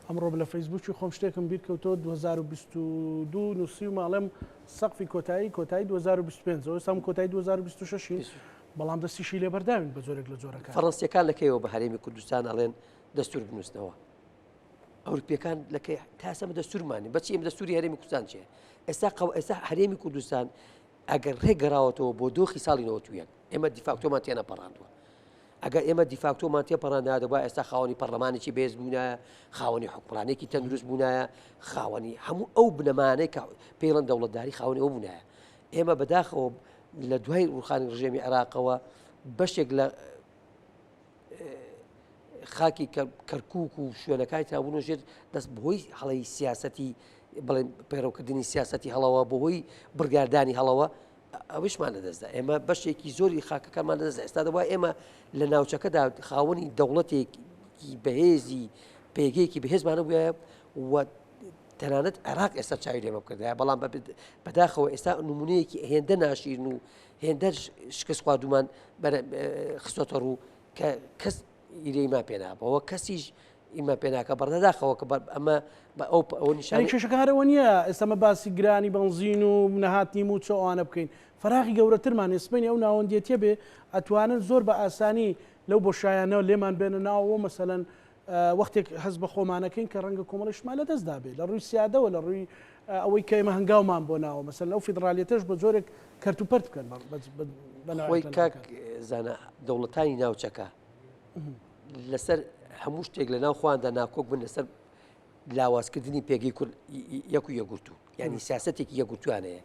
ئەمڕۆ لە فەیسبووکی خۆم شتێکم بیر کەوتەوە 2022 نووسیومە ئەڵێم سەقفی کۆتایی کۆتایی 2025 ئەوە ئێستا کۆتایی 2026 بەڵام دەستیشی لێ بەرداوین بە جۆرێک لە جۆرەکان. فەڕەنسیەکان لە کەیەوە بە هەرێمی کوردستان ئەڵێن دەستور بنووسنەوە؟ ئەوروپیەکان لە کەی تا ئێستا ئێمە دەستورمان نیە بەچی ئێمە دەستوری هەرێمی کوردستان چیە ئێستا قەو ئێستا هەرێمی کوردستان ئەگەر ڕێک گەڕاوەتەوە بۆ دۆخی ساڵی 91 ئێمە دیفاکتۆمان تێنەپەڕاندووە ئەگەر ئێمە دیفاکتۆمان تێپەڕاندایە دەبوا ئێستا خاوەنی پەرلەمانێکی بەهێز بوونایە خاوەنی حکومڕانێکی تەندروست بوونایە خاوەنی هەموو ئەو بنەمانەی کە پێڵەن دەوڵەتداری خاوەنی ئەو بوونایە ئێمە بەداخەوە لە دوای ڕوخانی ڕژێمی عێراقەوە بەشێک لە خاکی کەرکک و شوێنەکانی ترابوون ژێر دەست بەهۆی هەڵی سیاستی بڵێن پەیڕەوکردنی سیاستی هەڵەوە بەهۆی بڕیاردانی هەڵەوە ئەوشمان لەدەستدا ئێمە بەشێکی زۆری خاکەکانمان لەدەست ئێستا دەبوا ئێمە لە ناوچەکەدا خاوەنی دەوڵەتێکی بەهێزی پێگەیەکی بەهێزمانە بووە و تەنانەت عێراق ئێستا چاوی لێمە بکردایە بەڵام بەداخەوە ئێستا نمونەیەکی هێندە ناشیرن و هێندە شکست خواردومان خستۆتە ڕوو کە کەس ئیرەیمان پێ نابەوە کەسیش ئیمە پێناکە بەڕدەداخەوە کە ئەمە بە ئەو ئەوە نیشانی کێشەکە هەرەوە نییە ئێستا مە باسی گرانی بەنزین و نەهاتنی مووچە ئەوانە بکەین فەراغی گەورەترمان هەیە سبەینێ ئەو ناوەندێتیە بێ ئەتوانن زۆر بە ئاسانی لەو بۆشایانە لێمان بێنە ناوەوە مەسەلەن وەختێک هەست بە خۆمانەکەین کە ڕەنگە کۆمەڵی شتمان لەدەست دابێ لە ڕووی سیادەوە لە ڕووی ئەوەی کە ئێمە هەنگاومان بۆ ناوە مەسەلەن ئەو فیدڕالیەتەش بە جۆرێک کەرت و پەرت بکەن خۆی کاک زانا دەوڵەتانی ناوچەکە لەسەر هەموو شتێک لە ناو خۆیاندا ناکۆک بن لەسەر لاوازکردنی پێگەی کورد یەک و یەکگرتوو یعنی سیاستێکی یەکگرتوویان هەیە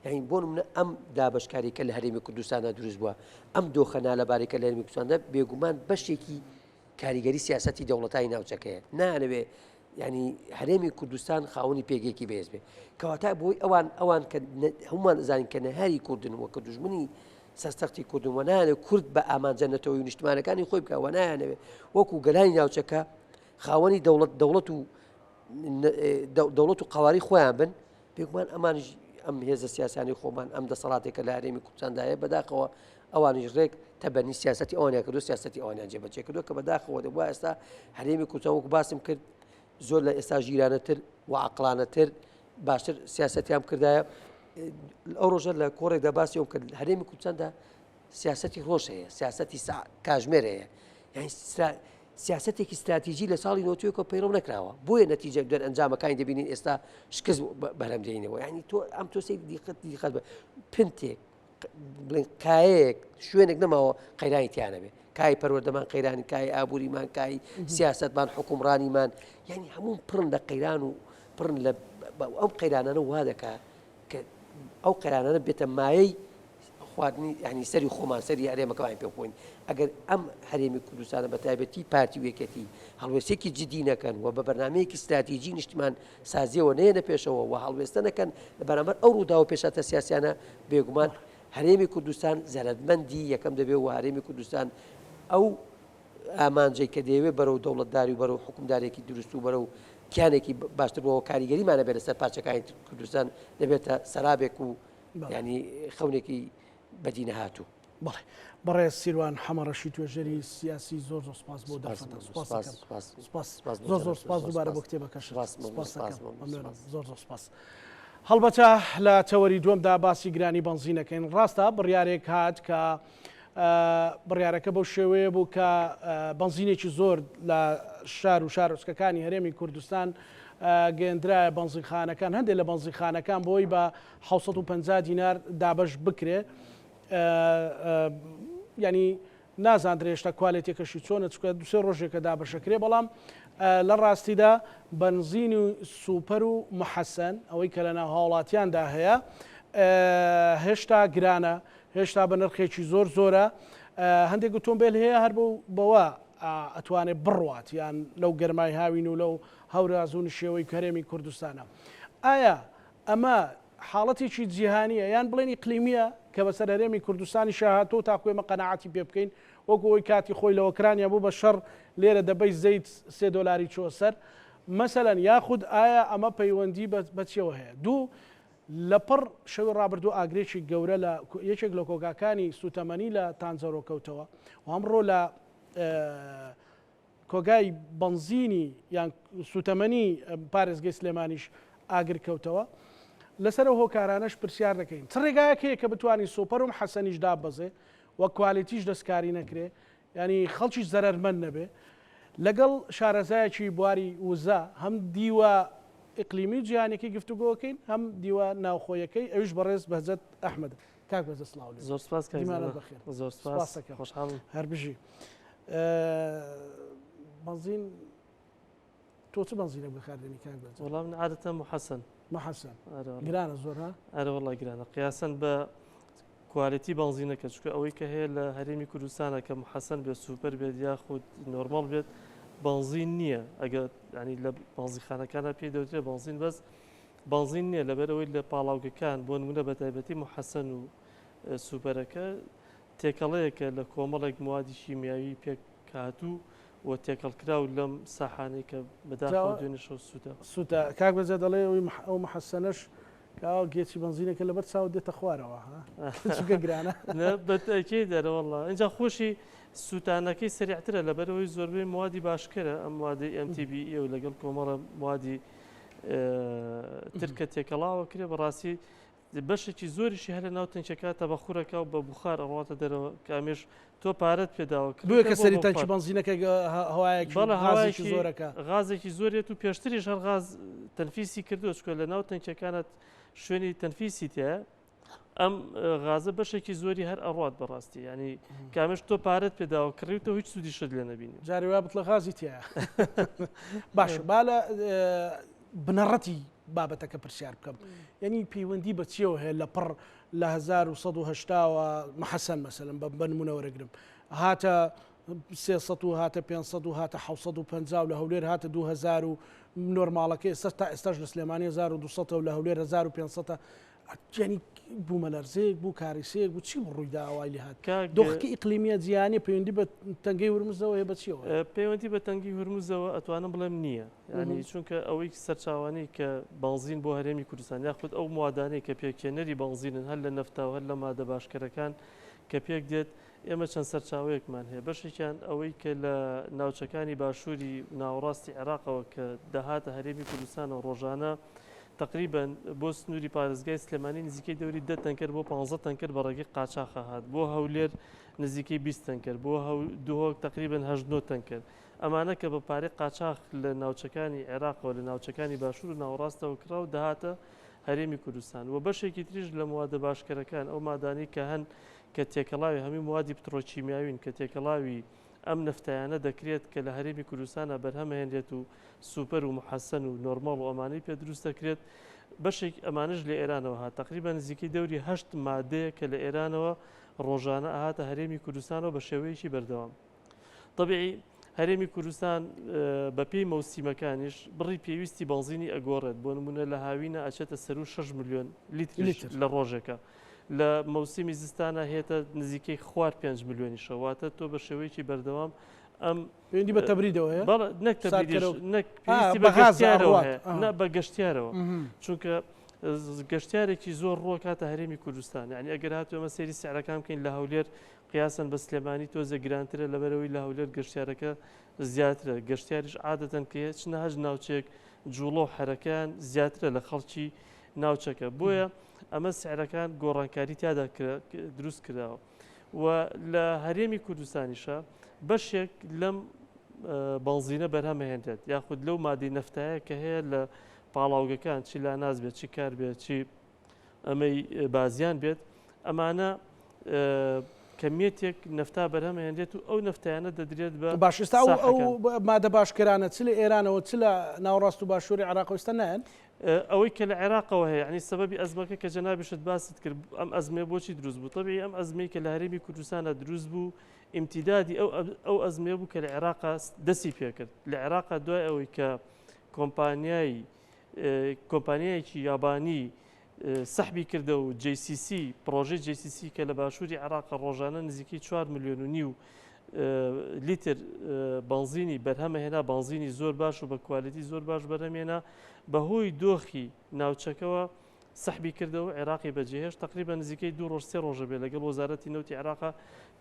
یعنی بۆ نمونە ئەم دابەشکاری کە لە هەرێمی کوردستاندا دروست بووە ئەم دۆخە نالەبارەی کە لە هەرێمی کوردستاندا بێگومان بەشێکی کاریگەری سیاسەتی دەوڵەتانی ناوچەکەیە نانەوێ ینی هەرێمی کوردستان خاوەنی پێگەیەکی بەهێز بێ کەواتە بۆی ئەوان ئەوان کە هەمومان زانین کە نەهاری کوردن وەکە دوژمنی سەرسەختی کوردن و نایانەوێت کورد بە ئامانجە نەتەوەی و نیشتمانەکانی خۆی بکە و نایانەوێت وەکو گەلانی ناوچەکە خاوەنی دەوڵەت دەوڵەت و دەوڵەت و قواری خۆیان بن بێگومان ئەمانیش ئەم هێزە سیاسانی خۆمان ئەم دەسەڵاتێکە لە هەرێمی کوردستاندایە بەداخەوە ئەوانیش ڕێک تەبەنی سیاستی ئەوانیان کردو سیاستی ئەوانیان جێبەجێ کردو کە بەداخەوە دەبووە ئێستا هەرێمی کوردستان وەکو باسم کرد زۆر لە ئێستا ژیرانەتر و عقلانەتر باشتر سیاسەتیان بکردایە ئەو ڕۆژە لە کۆڕێکدا باسی ئەو کرد هەرێمی کوردستاندا سیاسەتی ڕۆژ هەیە سیاسەتی کاژمێر هەیە یعنی سیاسەتێکی ستراتیژی لە ساڵی نۆتوێکەوە پەیڕەو نەکراوە بۆیە نەتیجە دەرئەنجامەکانی دەبینین ئێستا شکست بەرهەم دێنەوە یعنی تۆ ئەم تۆ سەیر دیقەت دیقەت بە پنتێک بڵێن کایەیەک شوێنێک نەماوە قەیرانی تیا نەبێ کای پەروەردەمان قەیرانی کای ئابووریمان کای سیاستمان حکومڕانیمان یعنی هەموو پڕن لە قەیران و پڕن لە ئەم قەیرانانە وا دەکا کە ئەو قەیرانانە بێتە مایەی خواردنی یعنی سەری خۆمان سەری هەرێمەکەمان پێ بخۆین ئەگەر ئەم هەرێمی کوردستانە بە تایبەتی پارتی و یەکێتی هەڵوێستێکی جدی نەکەن و بە بەرنمەیەکی ستراتیژی نیشتمان سازیەوە نەیەنە پێشەوە و هەڵوێستە نەکەن لە بەرامبەر ئەو ڕووداو و پێشهاتە سیاسیانە بێگومان هەرێمی کوردستان زەرەرمەندی یەکەم دەبێت و هەرێمی کوردستان ئەو ئامانجەی کە دەیەوێت بەرەو دەوڵەتداری و بەرەو حکومدارێکی دروست و بەرەو کیانێکی باشتر بۆ کاریگەریمانە بێت لەسەر پارچەکانی کوردستان دەبێتە سەرابێک و ینی خەونێکی بەدی نەهاتوو. بەڵێ بەڕێز سیروان حەمەڕەشی توێژەری سیاسی زۆر زۆر سپاس بۆ دەرفەتە سپاس سپاس زۆر زۆر سپاس دووبارە بۆ کتێبەکەش زۆر زۆر سپاس. هەڵبەتە لە تەوەری دووەمدا باسی گرانی بەنزینەکەین ڕاستە بڕیارێک هات کە بڕیارەکە بەو شێوەیە بوو کە بەنزینێکی زۆر لە شار و شارۆچکەکانی هەرێمی کوردستان گەندرایە بەنزینخانەکان هەندێک لە بەنزینخانەکان بۆی بە 650 دینار دابەش بکرێ یانی نازاندرێ هێشتا کوالێتیەکەشی چۆنە چونکە دوسێ ڕۆژێکە دابەشەکرێ بەڵام لە ڕاستیدا بەنزین و سوپەر و محەسەن ئەوەی کە لە ناو هاوڵاتیاندا هەیە هێشتا گرانە هێشتا بە نرخێکی زۆر زۆرە هەندێک ئۆتۆمبیل هەیە هەر بەوە ئەتوانێت بڕوات یان لەو گەرمای هاوین و لەو هەوراز و نشێوەی هەرێمی کوردستانە ئایا ئەمە حاڵەتێکی جیهانییە یان بڵێین ئیقلیمییە کە بەسەر هەرێمی کوردستانیشا هاتووە و تاکو ئێمە قەناعەتی پێ بکەین وەکو ئەوەی کاتی خۆی لە ئۆکرانیا بوو بە شەڕ لێرە دەبەی زەیت سێ دۆلاری چووە سەر. مەسەلەن یاخود ئایا ئەمە پەیوەندی بە چیەوە هەیە؟ دوو، لەپڕ شەوی ڕابردوو ئاگرێکی گەورە لە یەکێک لە کۆگاکانی سووتەمەنی لە تانجەرۆ کەوتەوە و ئەمڕۆ لە کۆگای بەنزینی یان سووتەمەنی پارێزگەی سلێمانیش ئاگر کەوتەوە. لەسەر ئەو هۆکارانەش پرسیار دەکەین. چ ڕێگایەک هەیە کە بتوانین سۆپەر و محەسەنیش داببەزێ و کوالێتیش دەستکاری نەکرێ یانی خەڵکیش زەرەرمەند نەبێ؟ لەگەڵ شارەزایەکی بواری وزە هەم دیوە ئیقلیمی و جیهانیەکەی گفتوگۆکەین هەم دیوە ناوخۆیەکەی ئەویش بەڕێز بەهجەت ئەحمەدە. کاک بەهجەت سڵاو لێ. زۆر سپاس کاک دیمانەت زانا. بەخێر. زۆر سپاس. سپاس دەکەم. خۆشحاڵم. هەر بژی. بەنزین تۆ چ بەنزینێک بەکاردێنی کاک بەهجەت؟ وەڵا من عادەتەن محەسەن. محەسەن. ئەرێ وەڵا. گرانە زۆر ها؟ ئەرێ وەڵا گرانە. قیاسەن بە کوالێتی بەنزینەکە چونکە ئەوەی کە هەیە لە هەرێمی کوردستانە کە محەسەن بێت سوپەر بێت یاخود نۆرماڵ بێت بەنزین نییە ئەگەر ینی لە بەنزیخانەکانە پێی دەوترێت بەنزین بەس بەنزین نییە لەبەرئەوەی لە پاڵاوگەکان بۆ نمونە بە تایبەتی محەسەن و سوپەرەکە تێکەڵەیەکە لە کۆمەڵێک موادی شیمیاوی پێک هاتوو و تێکەڵکراو لەم ساحانەی کە بەداخەوە دوێنێ شەو سووتا. سووتا. کاک بەجە دەڵێ ئەو محەسەنەش کاوە گێچی بەنزینەکە لەبەر چاوت دێتە خوارەوە ها چونکە گرانە. نا بە تەئکید ئەرێ وەڵا ئینجا خۆشی سووتانەکەی سەریعترە لەبەرئەوەی زۆربەی موادی باشکەرە ئەم موادەی MTBE و لەگەڵ کۆمەڵە موادی تر کە تێکەڵاوە کرێ بەڕاستی بەشێکی زۆریشی هەر لە ناو تەنکیەکە تەبەخورەکە و بە بخار ئەڕواتە دەرەوە کە ئەمێش تۆ پارەت پێداوە بۆیە کە سەری تەنکی بەنزینەکە هەوایەکی غازێکی زۆرەکە غازێکی زۆرێت و پێشتریش هەر غاز تەنفیسی کردووە چکە لە ناو تەنکیەکانت شوێنی تەنفیسی تایە ئەم غازە بەشێکی زۆری هەر ئەڕوات بەڕاستی ینی کامش تۆ پارەت پێداوە کڕیوتە هیچ سوودیشت لێ نەبینی جاری وا بتڵە غازی تایە باش با لە بنەڕەتی بابەتەکە پرسیار بکەم یعنی پەیوەندی بە چیەوە هەیە لە پڕ لە 1970ەوە محەسەن مەسەلم بە بە نمونە وەرەگرم هاتە 300 و هاتە 500 و هاتە 650 لە هەولێر هاتە 2000 و نۆرماڵەکە ئێستا تا ئێستاش لە سلێمانی 1200 و لە هەولێر 1500 یانی بوومەلەرزەیەک بوو کاریسەیەک بوو چی بوو ڕوویدا وای لێ هات؟ کاک دۆخەکە ئیقلیمیە جیهانیە پەیوەندی بە تەنگەی هورمزەوە هەیە بە چیەوە هەیە؟ پەیوەندی بە تەنگی هورمزەوە ئەتوانم بڵێم نییە یانی چونکە ئەوەی سەرچاوانەی کە بەنزین بۆ هەرێمی کوردستان یاخود ئەو موادانەی کە پێکهێنەری بەنزینن هەر لە نەفتا و هەر لە مادە باشکەرەکان کە پێک دێت ئێمە چەند سەرچاوەیەکمان هەیە بەشێکیان ئەوەی کە لە ناوچەکانی باشووری ناوەڕاستی عێراقەوە کە دەهاتە هەرێمی کوردستانەوە ڕۆژانە تەقریبەن بۆ سنووری پارێزگای سلێمانی نزیکەی دەوری دە تەنکەر بۆ پانزە تەنکەر بە ڕێگەی قاچاخە هات، بۆ هەولێر نزیکەی 20 تەنکەر، بۆ دهۆک تەقریبەن هەشت نۆ تەنکەر. ئەمانە کە بە پارەی قاچاخ لە ناوچەکانی عێراقەوە لە ناوچەکانی باشوور و ناوەڕاستەوە کڕا و دەهاتە هەرێمی کوردستان و بەشێکی تریش لە موادە باشکەرەکان ئەو مادانەی کە هەن کە تێکەڵاوی هەمووی موادی پترۆکیمیاوین کە تێکەڵاوی ئەم نەفتایانە دەکرێت کە لە هەرێمی کوردستانا بەرهەم ئەهێنرێت و سوپەر و محەسەن و نۆرماڵ و ئەمانەی پێ دروست دەکرێت بەشێک ئەمانەش لە ئێرانەوە هات تەقریبا نزیکەی دەوری هەشت مادەیە کە لە ئێرانەوە ڕۆژانە ئەهاتە هەرێمی کوردستانەوە بە شێوەیەکی بەردەوام طبیعی هەرێمی کوردستان بەپێی مەوسیمەکانیش بڕی پێویستی بەنزینی ئەگۆڕێت بۆ نمونە لە هاوینە ئەچێتە سەرو 6 ملیۆن لیتریش لە ڕۆژێکە لە مەوسیمی زستانا هێتە نزیکەی خوار پێنج ملیۆنیشە واتە تۆ بە شێوەیەکی بەردەوام ئەم پەیوەندی بە تەبریدەوە هەیە؟ بەڵێ نەک تەبریدیش ساردکەرەوە نەک ئا پێویستی بە بە غاز گەشتیارەوە ئەڕوات هەیە ئا نا بە گەشتیارەوە چونکە گەشتیارێکی زۆر ڕووەکاتە هەرێمی کوردستان یعنی ئەگەر هاتو ئێمە سەیری سعرەکان بکەین لە هەولێر قیاسەن بە سلێمانی تۆزێ گرانترە لەبەرەوەی لە هەولێر گەشتیارەکە زیاترە گەشتیاریش عادەتەن کە چنە هەر ناوچەیەک جوڵە و حەرەکەیان زیاترە لە خەڵکی ناوچەکە بۆیە ئەمە سعرەکان گۆڕانکاری تیادا دروست کراوە و لە هەرێمی کوردستانیشە بەشێک لەم بەنزینە بەرهەمهێنرێت یاخود لەو مادەی نەفتایە کە هەیە لە پاڵاوگەکان چی لاناز بێت چی کار بێت چی ئەمەی بازیان بێت ئەمانە کەمیەتێک نەفتا بەرهەم هێنرێت و ئەو نەفتایانە دەدرێت بە باش ئێستا ئەو مادە باشکەرانە چ لە ئێرانەوە چ لە ناوەڕاست و باشووری عێراقەوە ئێستا نایەن؟ ئەوەی کە لە عێراقەوە هەیە یعنی سەبەبی ئەزمەکە کە جەنابیشت باست کرد ئەم ئەزمەیە بۆچی دروست بوو تەبیعی ئەم ئەزمەی کە لە هەرێمی کوردستانە دروست بوو ئیمتیدادی ئەو ئەو ئەزمەیە بوو کە لە عێراقا دەستی پێکرد لە عێراقا دوای ئەوەی کە کۆمپانیای کۆمپانیایەکی یابانی سەحبی کردە و JCC پرۆژەی JCC کە لە باشووری عێراقە ڕۆژانە نزیکەی 4 ملیۆن و نیو. لیتر بەنزینی بەرهەمەهێنا، بەنزینی زۆر باش و بە quality زۆر باش بەرهەمێنا، بەهۆی دۆخی ناوچەکەوە سەحبی کردەوە عێراقی بەجێهێشت، تەقریبەن نزیکەی دوو ڕۆژ سێ ڕۆژە بێ لەگەڵ وەزارەتی نەوتی عێراقا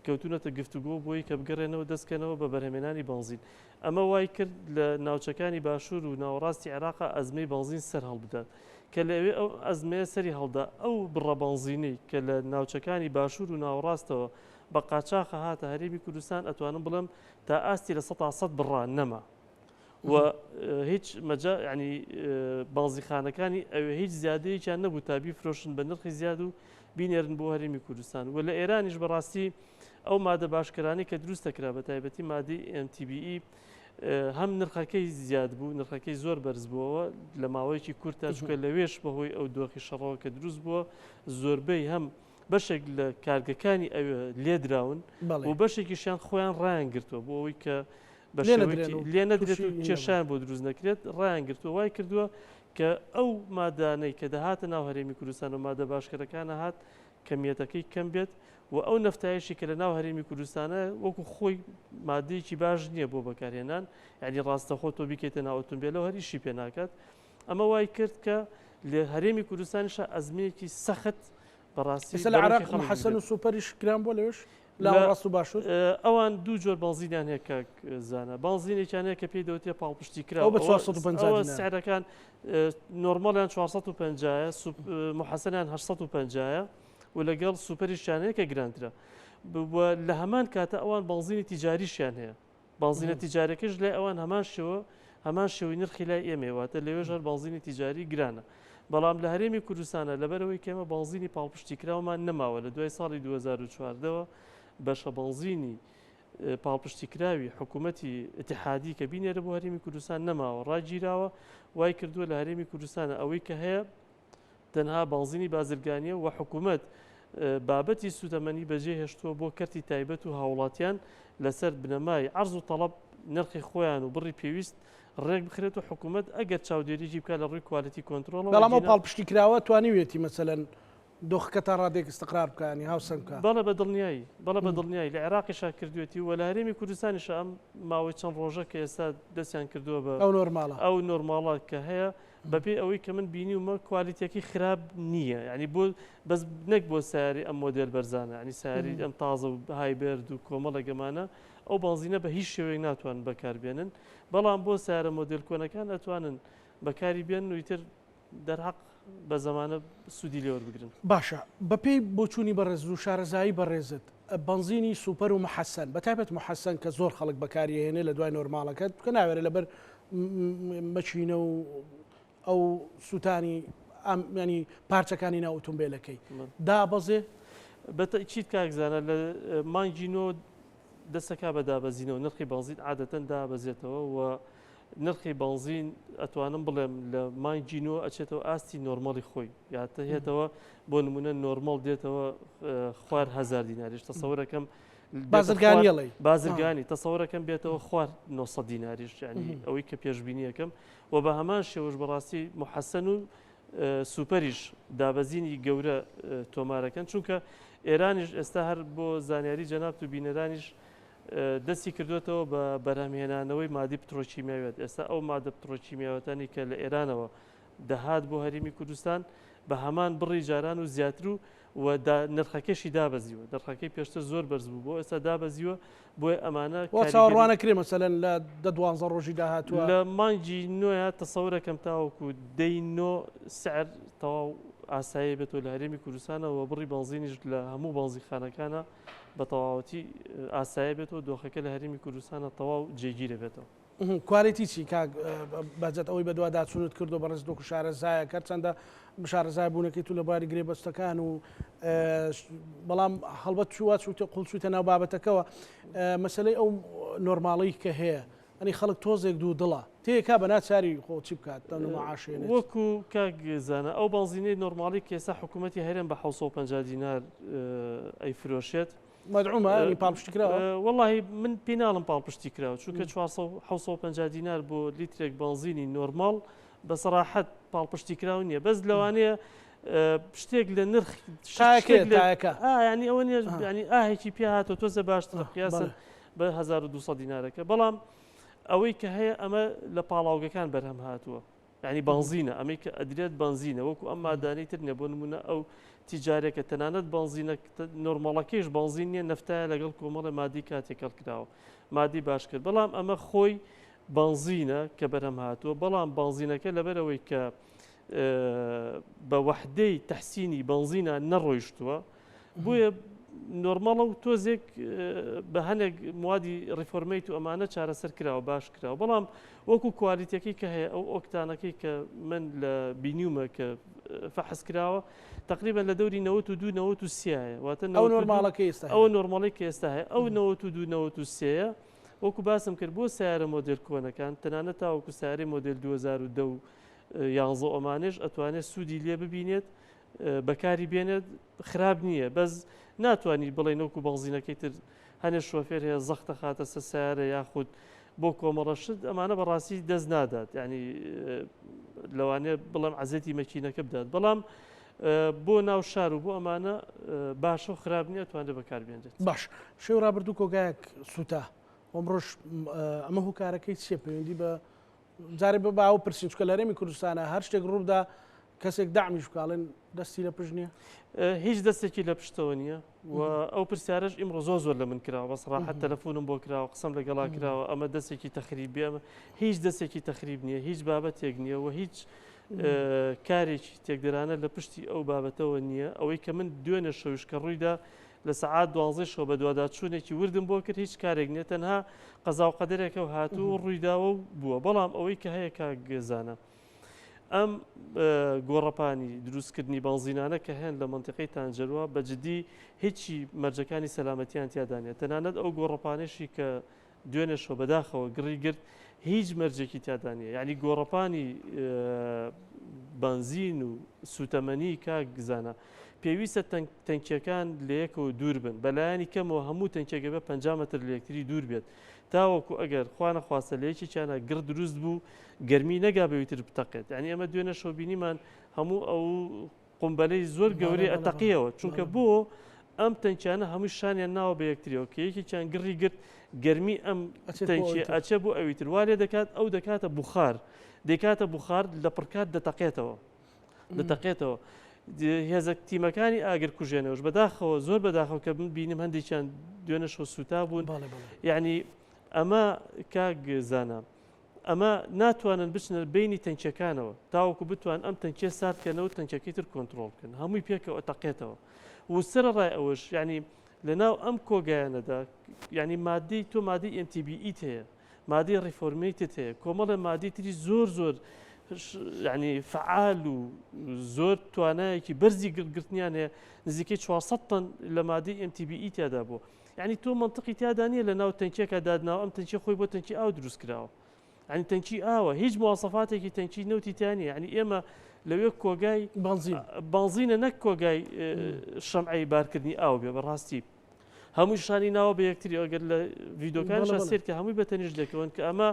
کەوتوونەتە گفتوگۆ بۆی کە بگەڕێنەوە دەستکەنەوە بە بەرهەمێنانی بەنزین. ئەمە وای کرد لە ناوچەکانی باشوور و ناوەڕاستی عێراقا ئەزمەی بەنزین سەر هەڵبدات. کە لەوێ ئەو ئەزمەیە سەری هەڵدا ئەو بڕە بەنزینەی کە لە ناوچەکانی باشوور و ناوەڕاستەوە بە قاچاخە هاتە هەرێمی کوردستان ئەتوانم بڵێم تا ئاستی 100% بڕا نەما و هیچ مەجا ینی بەنزیخانەکانی ئەوێ هیچ زیادەیەکیان نەبوو تا بیفرۆشن بە نرخی زیاد و بینێرن بۆ هەرێمی کوردستان و لە ئێرانیش بەڕاستی ئەو مادە باشکەرانەی کە دروست دەکرا بە تایبەتی مادەی MTBE هەم نرخەکەی زیاد بوو نرخەکەی زۆر بەرز بووەوە لە ماوەیەکی کورتە چونکە لەوێش بەهۆی ئەو دۆخی شەڕەوە کە دروست بووە زۆربەی هەم بەشێک لە کارگەکانی ئەوێ لێدراون و بەشێکیشیان خۆیان ڕایان گرتووە بۆ ئەوەی کە بە لێ نەدرێت و کێشیان بۆ دروست نەکرێت ڕایان گرتووە وای کردووە کە ئەو مادانەی کە دەهاتە ناو هەرێمی کوردستان و مادە باشکەرەکانە هات کەمیەتەکەی کەم بێت و ئەو نەفتایشی کە لە ناو هەرێمی کوردستانە وەکو خۆی مادەیەکی باش نییە بۆ بەکارهێنان یعنی ڕاستەخۆ تۆ بیکەیتە ناو ئۆتۆمبیلەوە هەر ئیشی پێ ناکات ئەمە وای کرد کە لە هەرێمی کوردستانیشا ئەزمەیەکی سەخت بەڕاستی ئێستا لە عراق محەسەن و سوپەریش گران بووە لەوێش لە ڕاست و باشوور ئەوان دوو جۆر بەنزینیان هەیە کاک زانا بەنزینێکیان هەیە کە پێی دەوترێ پاڵپشتی کرا ئەو بە 450 ئەوە سعرەکان نۆرماڵیان 450 محەسەنیان 850 و لەگەڵ سوپەریشیان هەیە کە گرانترە لە هەمان کاتە ئەوان بەنزینی تیجاریشیان هەیە بەنزینە تیجاریەکەش لای ئەوان هەمان شێوە هەمان شێوەی نرخی لای ئێمەیە واتە لەوێش هەر بەنزینی تیجاری گرانە بەڵام لە هەرێمی کوردستانە لەبەرەوەی کێمە بەنزینی پاڵپشتی کراومان نەماوە لە دوای ساڵی 2014ەوە بەشە بەنزینی پاڵپشتی کراوی حکوومەتی اتحادی کە بینێرە بۆ هەرێمی کوردستان نەماوە ڕاگیراوە وای کردووە لە هەرێمی کوردستانە ئەوەی کە هەیە تەنها بەنزینی بازرگانیە و حکومەت بابەتی سوتەمەنی بەجێ هێشتووە بۆ کەرتی تایبەت و هاوڵاتیان لەسەر بنەمای عەرز و تەڵەب نرخی خۆیان و بڕی پێویست ڕێک بخرێت و حکومەت ئەگەر چاودێریی بکات لە ڕووی quality control ەوە بەڵام ئەو پاڵپشتی کراوە توانیویەتی مەسەلەن دۆخەکە تا ڕادەیەک ئیستقرار بکا یانی هاوسەنگ بکا. بەڵێ بە دڵنیایی، بەڵێ بە دڵنیایی لە عێراقیشا کردوێتی و لە هەرێمی کوردستانیشا ئەم ماوەی چەند ڕۆژە کە ئێستا دەستیان کردووە بە ئەو نۆرماڵە ئەو نۆرماڵە کە هەیە بەپێی ئەوەی کە من بینیومە quality یەکەی خراپ نییە یعنی بۆ بەس نەک بۆ سیاری ئەم مۆدێل بەرزانە ینی سیاری ئەم تازە و hybrid و کۆمەڵە گەمانە ئەو بەنزینە بە هیچ شێوەیەک ناتوان بەکاربێنن بەڵام بۆ سیارە مۆدێل کۆنەکان ئەتوانن بەکاری بێن و ئیتر دەرحەق بە زەمانە سوودی لێوەربگرن. باشە بەپێی بۆچوونی بەڕێزت و شارەزایی بەڕێزت بەنزینی سوپەر و محەسەن بە تایبەت محەسەن کە زۆر خەڵک بەکاری ئەهێنێ لە دوای نۆرماڵەکە کە ناوێرە لەبەر مەکینە و ئەو سووتانی ینی پارچەکانی ناو ئۆتۆمبیلەکەی دابەزێ؟ بەتەئکید کاک زانا لە مانگی نۆ دەسەکا بە دابەزینەوە نرخی بەنزین عادەتەن دابەزێتەوە و نرخی بەنزین ئەتوانم بڵێم لە مانگی نۆ ئەچێتەوە ئاستی نۆرمەڵی خۆی یاتە هێتەوە بۆ نمونە نۆرمەڵ دێتەوە خوار هزار دیناریش تەسەورەکەم بازرگانی بازرگانی تەسەورەکەم بێتەوە خوار 900 دیناریش ینی ئەوەی کە پێشبینیەکەم و بە هەمان شێوەش بەڕاستی محەسەن و سوپەریش دابەزینی گەورە تۆمارەکەن چونکە ئێرانیش ئێستا هەر بۆ زانیاری جەنابت و بینەرانیش دەستی کردوێتەوە بە بەرهەمهێنانەوەی مادی پترۆکیمیاویات ئێستا ئەو مادە پترۆکیمیاوەتانی کە لە ئێرانەوە دەهات بۆ هەرێمی کوردستان بە هەمان بڕی جاران و زیاتر و و نرخەکەشی دابەزیوە نرخەکەی پێشتر زۆر بەرز بوو بۆ ئێستا دابەزیوە بۆیە ئەمانە وا چاوەڕوانەکرێ مەسەلەن لە دە دوانزە ڕۆژی داهاتووە؟ لە مانگی نۆیە تەسەورەکەم تاوەکو دەی نۆ سعر تەواو ئاسایی بێتەوە لە هەرێمی کوردستانەوە بڕی بەنزینیش لە هەموو بەنزینخانەکانە بە تەواوەتی ئاسایی بێتەوە دۆخەکە لە هەرێمی کوردستانە تەواو جێگیرە بێتەوە. quality چی کاک بەهجەت ئەوەی بەدواداچوونت کردو بەڕێزت وەکو شارەزایەک هەرچەندە شارەزای بوونەکەی تو لە بواری گرێبەستەکان و بەڵام هەڵبەت چووە چووتە قوڵ چوویتە ناو بابەتەکەوە مەسلەی ئەو نۆرماڵی کە هەیە ئەنی خەڵک تۆزێک دوو دڵە تێکا بە ناچاری خۆ چی بکات معاشێنێت وەکو کاک زانا ئەو بەنزینەی نۆرماڵی کە ئێستا حکوومەتی هەرێم بە 750 دینار ئەیفرۆشێت مەدعومە یانی پاڵپشتی کراوە؟ وەڵاهی من پێی ناڵم پاڵپشتی کراوە چونکە 750 دینار بۆ لیترێک بەنزینی نۆرماڵ بە سەراحەت پاڵپشتی کراو نییە بەس لەوانەیە شتێک لە نرخ تایەکە ینی ئەوە نیە ینی ئاهێکی پێ هاتۆ تۆزە باشترە قیاسە. بە 1200 دینارەکە بەڵام ئەوەی کە هەیە ئەمە لە پاڵاوگەکان بەرهەم هاتووە یانی بەنزینە ئەمەی کە ئەدرێت بەنزینە وەکو ئەم مادانەی تر نیە بۆ نمونە ئەو تیجارێکە تەنانەت بەنزینە نۆرمەڵەکەیش بەنزین نیە نەفتایە لەگەڵ کۆمەڵێ مادی کاتێکەڵ کراوە مادی باش کرد بەڵام ئەمە خۆی بەنزینە کە بەرهەم هاتووە بەڵام بەنزینەکە لەبەرەوەی کە بە وەحدەی تەحسینی بەنزینە نەڕۆیشتووە بۆیە نۆرماڵە و تۆزێک بە هەنێک موادی reformate و ئەمانە چارەسەر کراوە باش کراوە بەڵام وەکو quality ەکەی کە هەیە ئەو ئۆکتانەکەی کە من لە بینیومە کە فەحس کراوە تقریبا لە دەوری 92 93 واتە ئەو نۆرماڵەکەی ئێستا ئەوە نۆرماڵی کە ئێستا هەیە ئەو 92 93 وەکو باسم کرد بۆ سیارە مۆدێل کۆنەکان تەنانەت تاوەکو سیارەی مۆدێل 2010 و 11 ئەمانێش ئەتوانێت سوودی لێ ببینێت بەکاری بێنێت خراپ نییە بەس ناتوانانی بڵێن وەکو بەنزینەکەی تر هەنێ شۆفێر هەیە زەختە خاتە سەر سیارە یاخود بۆ کۆمەڵە شت ئەمانە بەڕاستی دەست نادات ینی لەوانەیە بڵێم عزیەتی مەکینەکە بدات بەڵام بۆ ناو شار و بۆ ئەمانە باشە و خراپ نییە توانرێت بەکاربێنرێت. باش شەوی ڕابردوو کۆگایەک سووتا ئەمڕۆش ئەمە هۆکارەکەی چییە پەیوەندی بە جارێ بە باوە پرسین چکە لە هەرێمی کوردستانە هەر شتێک ڕووبدا کەسێک دەعمیش بکاڵێن دەستی لە پشت نییە؟ هیچ دەستێکی لە پشتەوە نییە و ئەو پرسیارش ئیمڕۆ زۆر زۆر لە من کراوە بەس ڕاحەت تەلەفۆنم بۆ کراوە قسەم لەگەڵا کراوە ئەمە دەستێکی تەخریبی ئەمە هیچ دەستێکی تەخریب نییە هیچ بابەتێک نییە و هیچ کارێکی تێکدەرانە لە پشتی ئەو بابەتەوە نییە ئەوەی کە من دوێنێ شەویش کە ڕوویدا لە سەعات دوانزەی شەو بەدواداچوونێکی وردم بۆ کرد هیچ کارێک نییە تەنها قەزا و قەدەرێکە و هاتوو و ڕوویداوە و بووە بەڵام ئەوەی کە هەیە کاک زانا ئەم گۆڕەپانی دروستکردنی بەنزینانە کە هەن لە منتیقەی تانجەروە بە جدی هیچی مەرجەکانی سەلامەتیان تیادا نیە تەنانەت ئەو گۆڕەپانێشی کە دوێنێ شەو بەداخەوە گڕی گرت هیچ مەرجێکی تیادا نییە یعنی گۆڕەپانی بەنزین و سوتەمەنی کاک زانا پێویستە تەنکیەکان لە یەکەوە دوور بن بەلایەنی کەمەوە هەموو تەنکێکە بە 50 مەتر لە یەکتری دوور بێت تاوەکو ئەگەر خوانە خواستە لە یەکێکیانە گڕ دروست بوو گەرمی نەگا بەویتر بتەقێت یعنی ئەمە دوێنێ شەو بینیمان هەموو ئەو قومبەلەی زۆر گەورەی ئەتەقیەوە چونکە بۆ ئەم تەنکیانە هەمووی شانیان ناوە بە یەکتریەوە کە یەکێکیان گڕی گرت گەرمی ئەم تەنکی ئەچێ بۆ ئەوی تر وا لێ دەکات ئەو دەکاتە بخار دەکاتە بخار لە پڕکات دەتەقێتەوە دەتەقێتەوە هێزە تیمەکانی ئاگر کوژێنەوەش بەداخەوە زۆر بەداخەوە کە من بینیم هەندێکیان دوێنێ شەو سووتا بوون یعنی ئەمە کاک زانا ئەمە ناتوانن بچنە بەینی تەنکیەکانەوە تاوەکو بتوان ئەم تەنکیە سارد کەنەوە تەنکیەکەی تر کۆنتڕۆڵ بکەن هەمووی پێکەوە ئەتەقێتەوە و سەرەڕای ئەوەش یعنی لەناو ئەم کۆگایانەدا یعنی مادەی تۆ مادەی MTBE هەیە مادەی reformate ت هەیە کۆمەڵە مادەی تری زۆر زۆر یعنی فعال و زۆر توانایەکی بەرزی گرتنیان هەیە نزیکەی 400 تەن لە مادەی MTBE تیادا بوو یانی تۆ مەنتقی تیادا نییە لە ناو تەنکیەکە دادناوە ئەم تەنکیە خۆی بۆ تەنکی ئاو دروست کراوە یعنی تەنکی ئاوە هیچ مواسەفاتێکی تەنکی نەوتی تیا نییە یعنی ئێمە لەوێ کۆگای بەنزین بەنزینە نەک کۆگای شەمعی بارکردنی ئاو بێ بەڕاستی هەمووی شانی ناوە بە یەکتری ئەگەر لە ڤیدۆکانیشا سێر کە هەمووی بە تەنیشت دەکەون کە ئەمە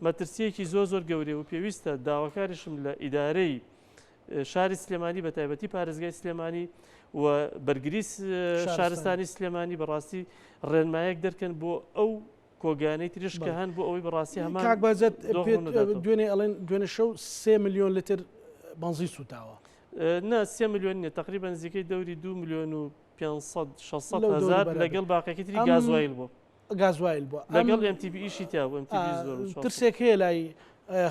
مەترسیەکی زۆر زۆر گەورەیە و پێویستە داواکاریشم لە ئیدارەی شاری سلێمانی بە تایبەتی پارێزگای سلێمانی و بەرگری شارستانی سلێمانی بەڕاستی ڕێنمایەک دەرکەن بۆ ئەو کۆگانەی تریش کە هەن بۆ ئەوەی بەڕاستی هەمان کاک بەزەت دوێنێ ئەڵێن دوێنێ شەو سێ ملیۆن لتر بەنزین سوتاوە. نا سێ ملیۆن نییە تقریبا نزیکەی دەوری 2 ملیۆن و 500 600 هزار لەگەڵ باقیەکەی تری گازوایل بوو. گازوایل بووە لەگەڵ MTB ئیشی تیا بوو MTB زۆر ترسێک هەیە لای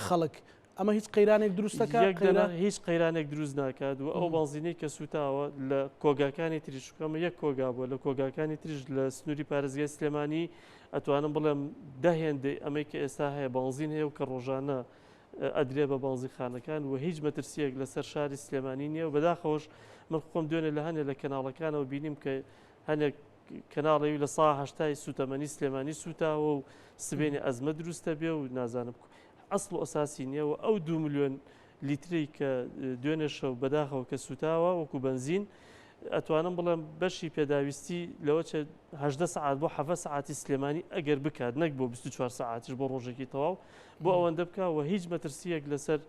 خەڵک ئەمە هیچ قەیرانێک دروست دەکات؟ یەک دەنا هیچ قەیرانێک دروست ناکات و ئەو بەنزینەی کە سوتاوە لە کۆگاکانی تریش چونکە ئەمە یەک کۆگا بووە لە کۆگاکانی تریش لە سنووری پارێزگای سلێمانی ئەتوانم بڵێم دە هێندەی ئەمەی کە ئێستا هەیە بەنزین هەیە و کە ڕۆژانە ئەدرێ بە بەنزینخانەکان و هیچ مەترسیەک لەسەر شاری سلێمانی نییە و بەداخەوەش من خۆم دوێنێ لە هەنێ لە کەناڵەکانەوە بینیم کە هەنێک کەناڵێوی لە سا هەشتای سوتەمەنی سلێمانی سوتاوە و سبێنێ ئەزمە دروستە بێ و نازانم ئەسڵ و ئەساسی نییە و ئەو دو ملیۆن لیترەی کە دوێنێ شەو بەداخەوە کە سوتاوە وەکو بەنزین ئەتوانم بڵێم بەشی پێداویستی لەوە چێ هەدە سەعات بۆ حەڤە سەعاتی سلێمانی ئەگەر بکات نەک بۆ 24 سەعاتیش بۆ ڕۆژێکی تەواو بۆ ئەوەندە بکە و هیچ مەترسیەک لەسەر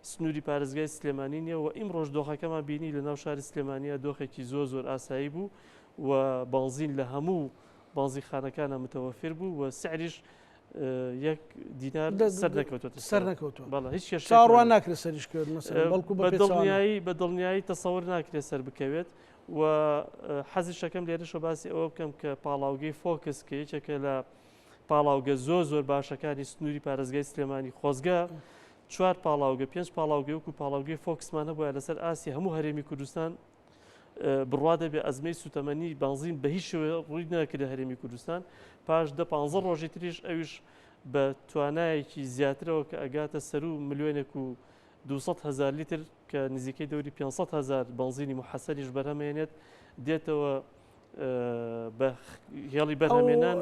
سنووری پارێزگای سلێمانی نییە و ئیمڕۆش دۆخەکەمان بینی لە ناو شاری سلێمانیا دۆخێکی زۆر زۆر ئاسایی بوو و بەنزین لە هەموو بەنزینخانەکانە متەوەفر بوو و سعریش یەک دینار سەر نەکەوتووەتە سەر نەکەوتووە بەڵێ هیچ کێشەیەک چاوەڕوان ناکرێت سەریش بکەوێت مەسەلەن بەڵکو بە دڵنیایی بە دڵنیایی تەسەور ناکرێت سەر بکەوێت و حەزیشەکەم لێرەشەوە باسی ئەوە بکەم کە پاڵاوگەی فۆکس کە یەکێکە لە پاڵاوگە زۆر زۆر باشەکانی سنووری پارێزگای سلێمانی خۆزگە چوار پاڵاوگە پێنج پاڵاوگەی وەکو پاڵاوگەی فۆکسمان هەبووە لەسەر ئاستی هەموو هەرێمی کوردستان بڕوا دەبێ ئەزمەی سوتەمەنی بەنزین بە هیچ شێوەیە ڕووی نەکردە هەرێمی کوردستان پاش دە پ ڕۆژی تریش ئەویش بە توانایەکی زیاترەوە کە ئەگاتە سەرو ملیۆنێک و 200 هزار لیتر کە نزیکەی دەوری 500 هزار بەنزینی محەسەریش بەرهەمێنێت دێتەوە بە هێڵی بەرهەمێنان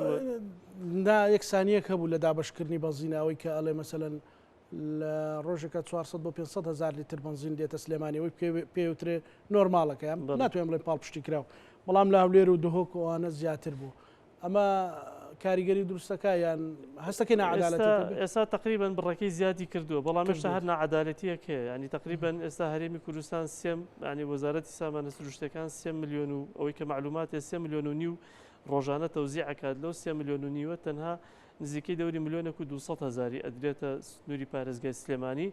نا یەکسانیەک هەبوو لە دابشکردنی بەنزیناوەی کە ئەڵێ مەسەلەن لە ڕۆژێکا 400 بۆ 500 هەزار لیتر بەنزین دێتە سلێمانی ئەوەی پێوترێ نۆرماڵەکە یان ناتوانم بڵێم پاڵپشتی کراو بەڵام لە هەولێر و دهۆک و ئەوانە زیاتر بوو ئەمە کاریگەری دروستەکە یان هەستەکەی ناعەدالەتی ئێستا تقریبا بڕەکەی زیادی کردووە بەڵام هێشتا هەر ناعەدالەتیەک هەیە ینی تقریبا ئێستا هەرێمی کوردستان سێم ینی وەزارەتی سامانە سروشتەکان سێ ملیۆن و ئەوەی کە معلوماتێ سێ ملیۆن و نیو ڕۆژانە تەوزیع ئەکات لەو سێ ملیۆن و نیوە تەنها نزیکەی دەوری ملیۆنێک و 200 هەزاری ئەدرێتە سنووری پارێزگای سلێمانی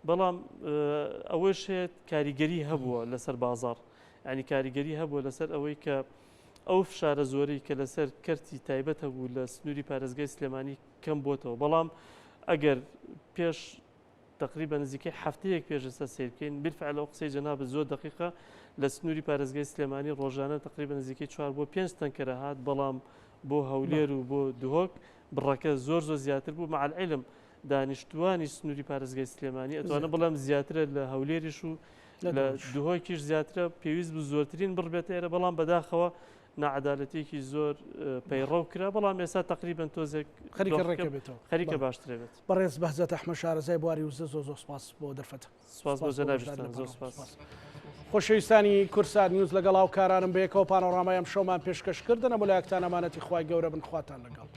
بەڵام ئەوەش هەیە کاریگەری هەبووە لەسەر بازاڕ ینی کاریگەری هەبووە لەسەر ئەوەی کە ئەو فشارە زۆرەی کە لەسەر کەرتی تایبەت هەبوو لە سنووری پارێزگای سلێمانی کەم بۆتەوە بەڵام ئەگەر پێش تەقریبا نزیکەی هەفتەیەک پێش ئێستا سەیر بکەین، بالفعل ئەو قسەی جەنابت زۆر دەقیقە، لە سنووری پارێزگای سلێمانی ڕۆژانە تەقریبا نزیکەی چوار بۆ پێنج تەنکەرە هات، بەڵام بۆ هەولێر و بۆ دهۆک بڕەکە زۆر زۆر زیاتر بوو، مع العلم دانیشتووانی سنووری پارێزگای سلێمانی ئەتوانم بڵێم زیاترە لە هەولێریش و لە دهۆکیش زیاترە، پێویست بوو زۆرترین بڕ بێتە ئێرە، بەڵام بەداخەوە ناعەدالەتیەکی زۆر پەیڕەو کرا بەڵام ئێستا تەقریبەن تۆزێک خەریکە ڕێکەبێتەوە خەریکە باشترە بێت. بەڕێز بەهجەت ئەحمەد شارەزای بواری وزە زۆر زۆر سپاس بۆ دەرفەتە. سپاس بۆ جەنابیشتان زۆر سپاس. خۆشەویستانی کوردسات نیوز لەگەڵ هاوکارانم بەیەکەوە پانۆرامای ئەمشەومان پێشکەش کردن هەموو لایەکتان ئەمانەتی خوای گەورە بن خواتان لەگەڵ.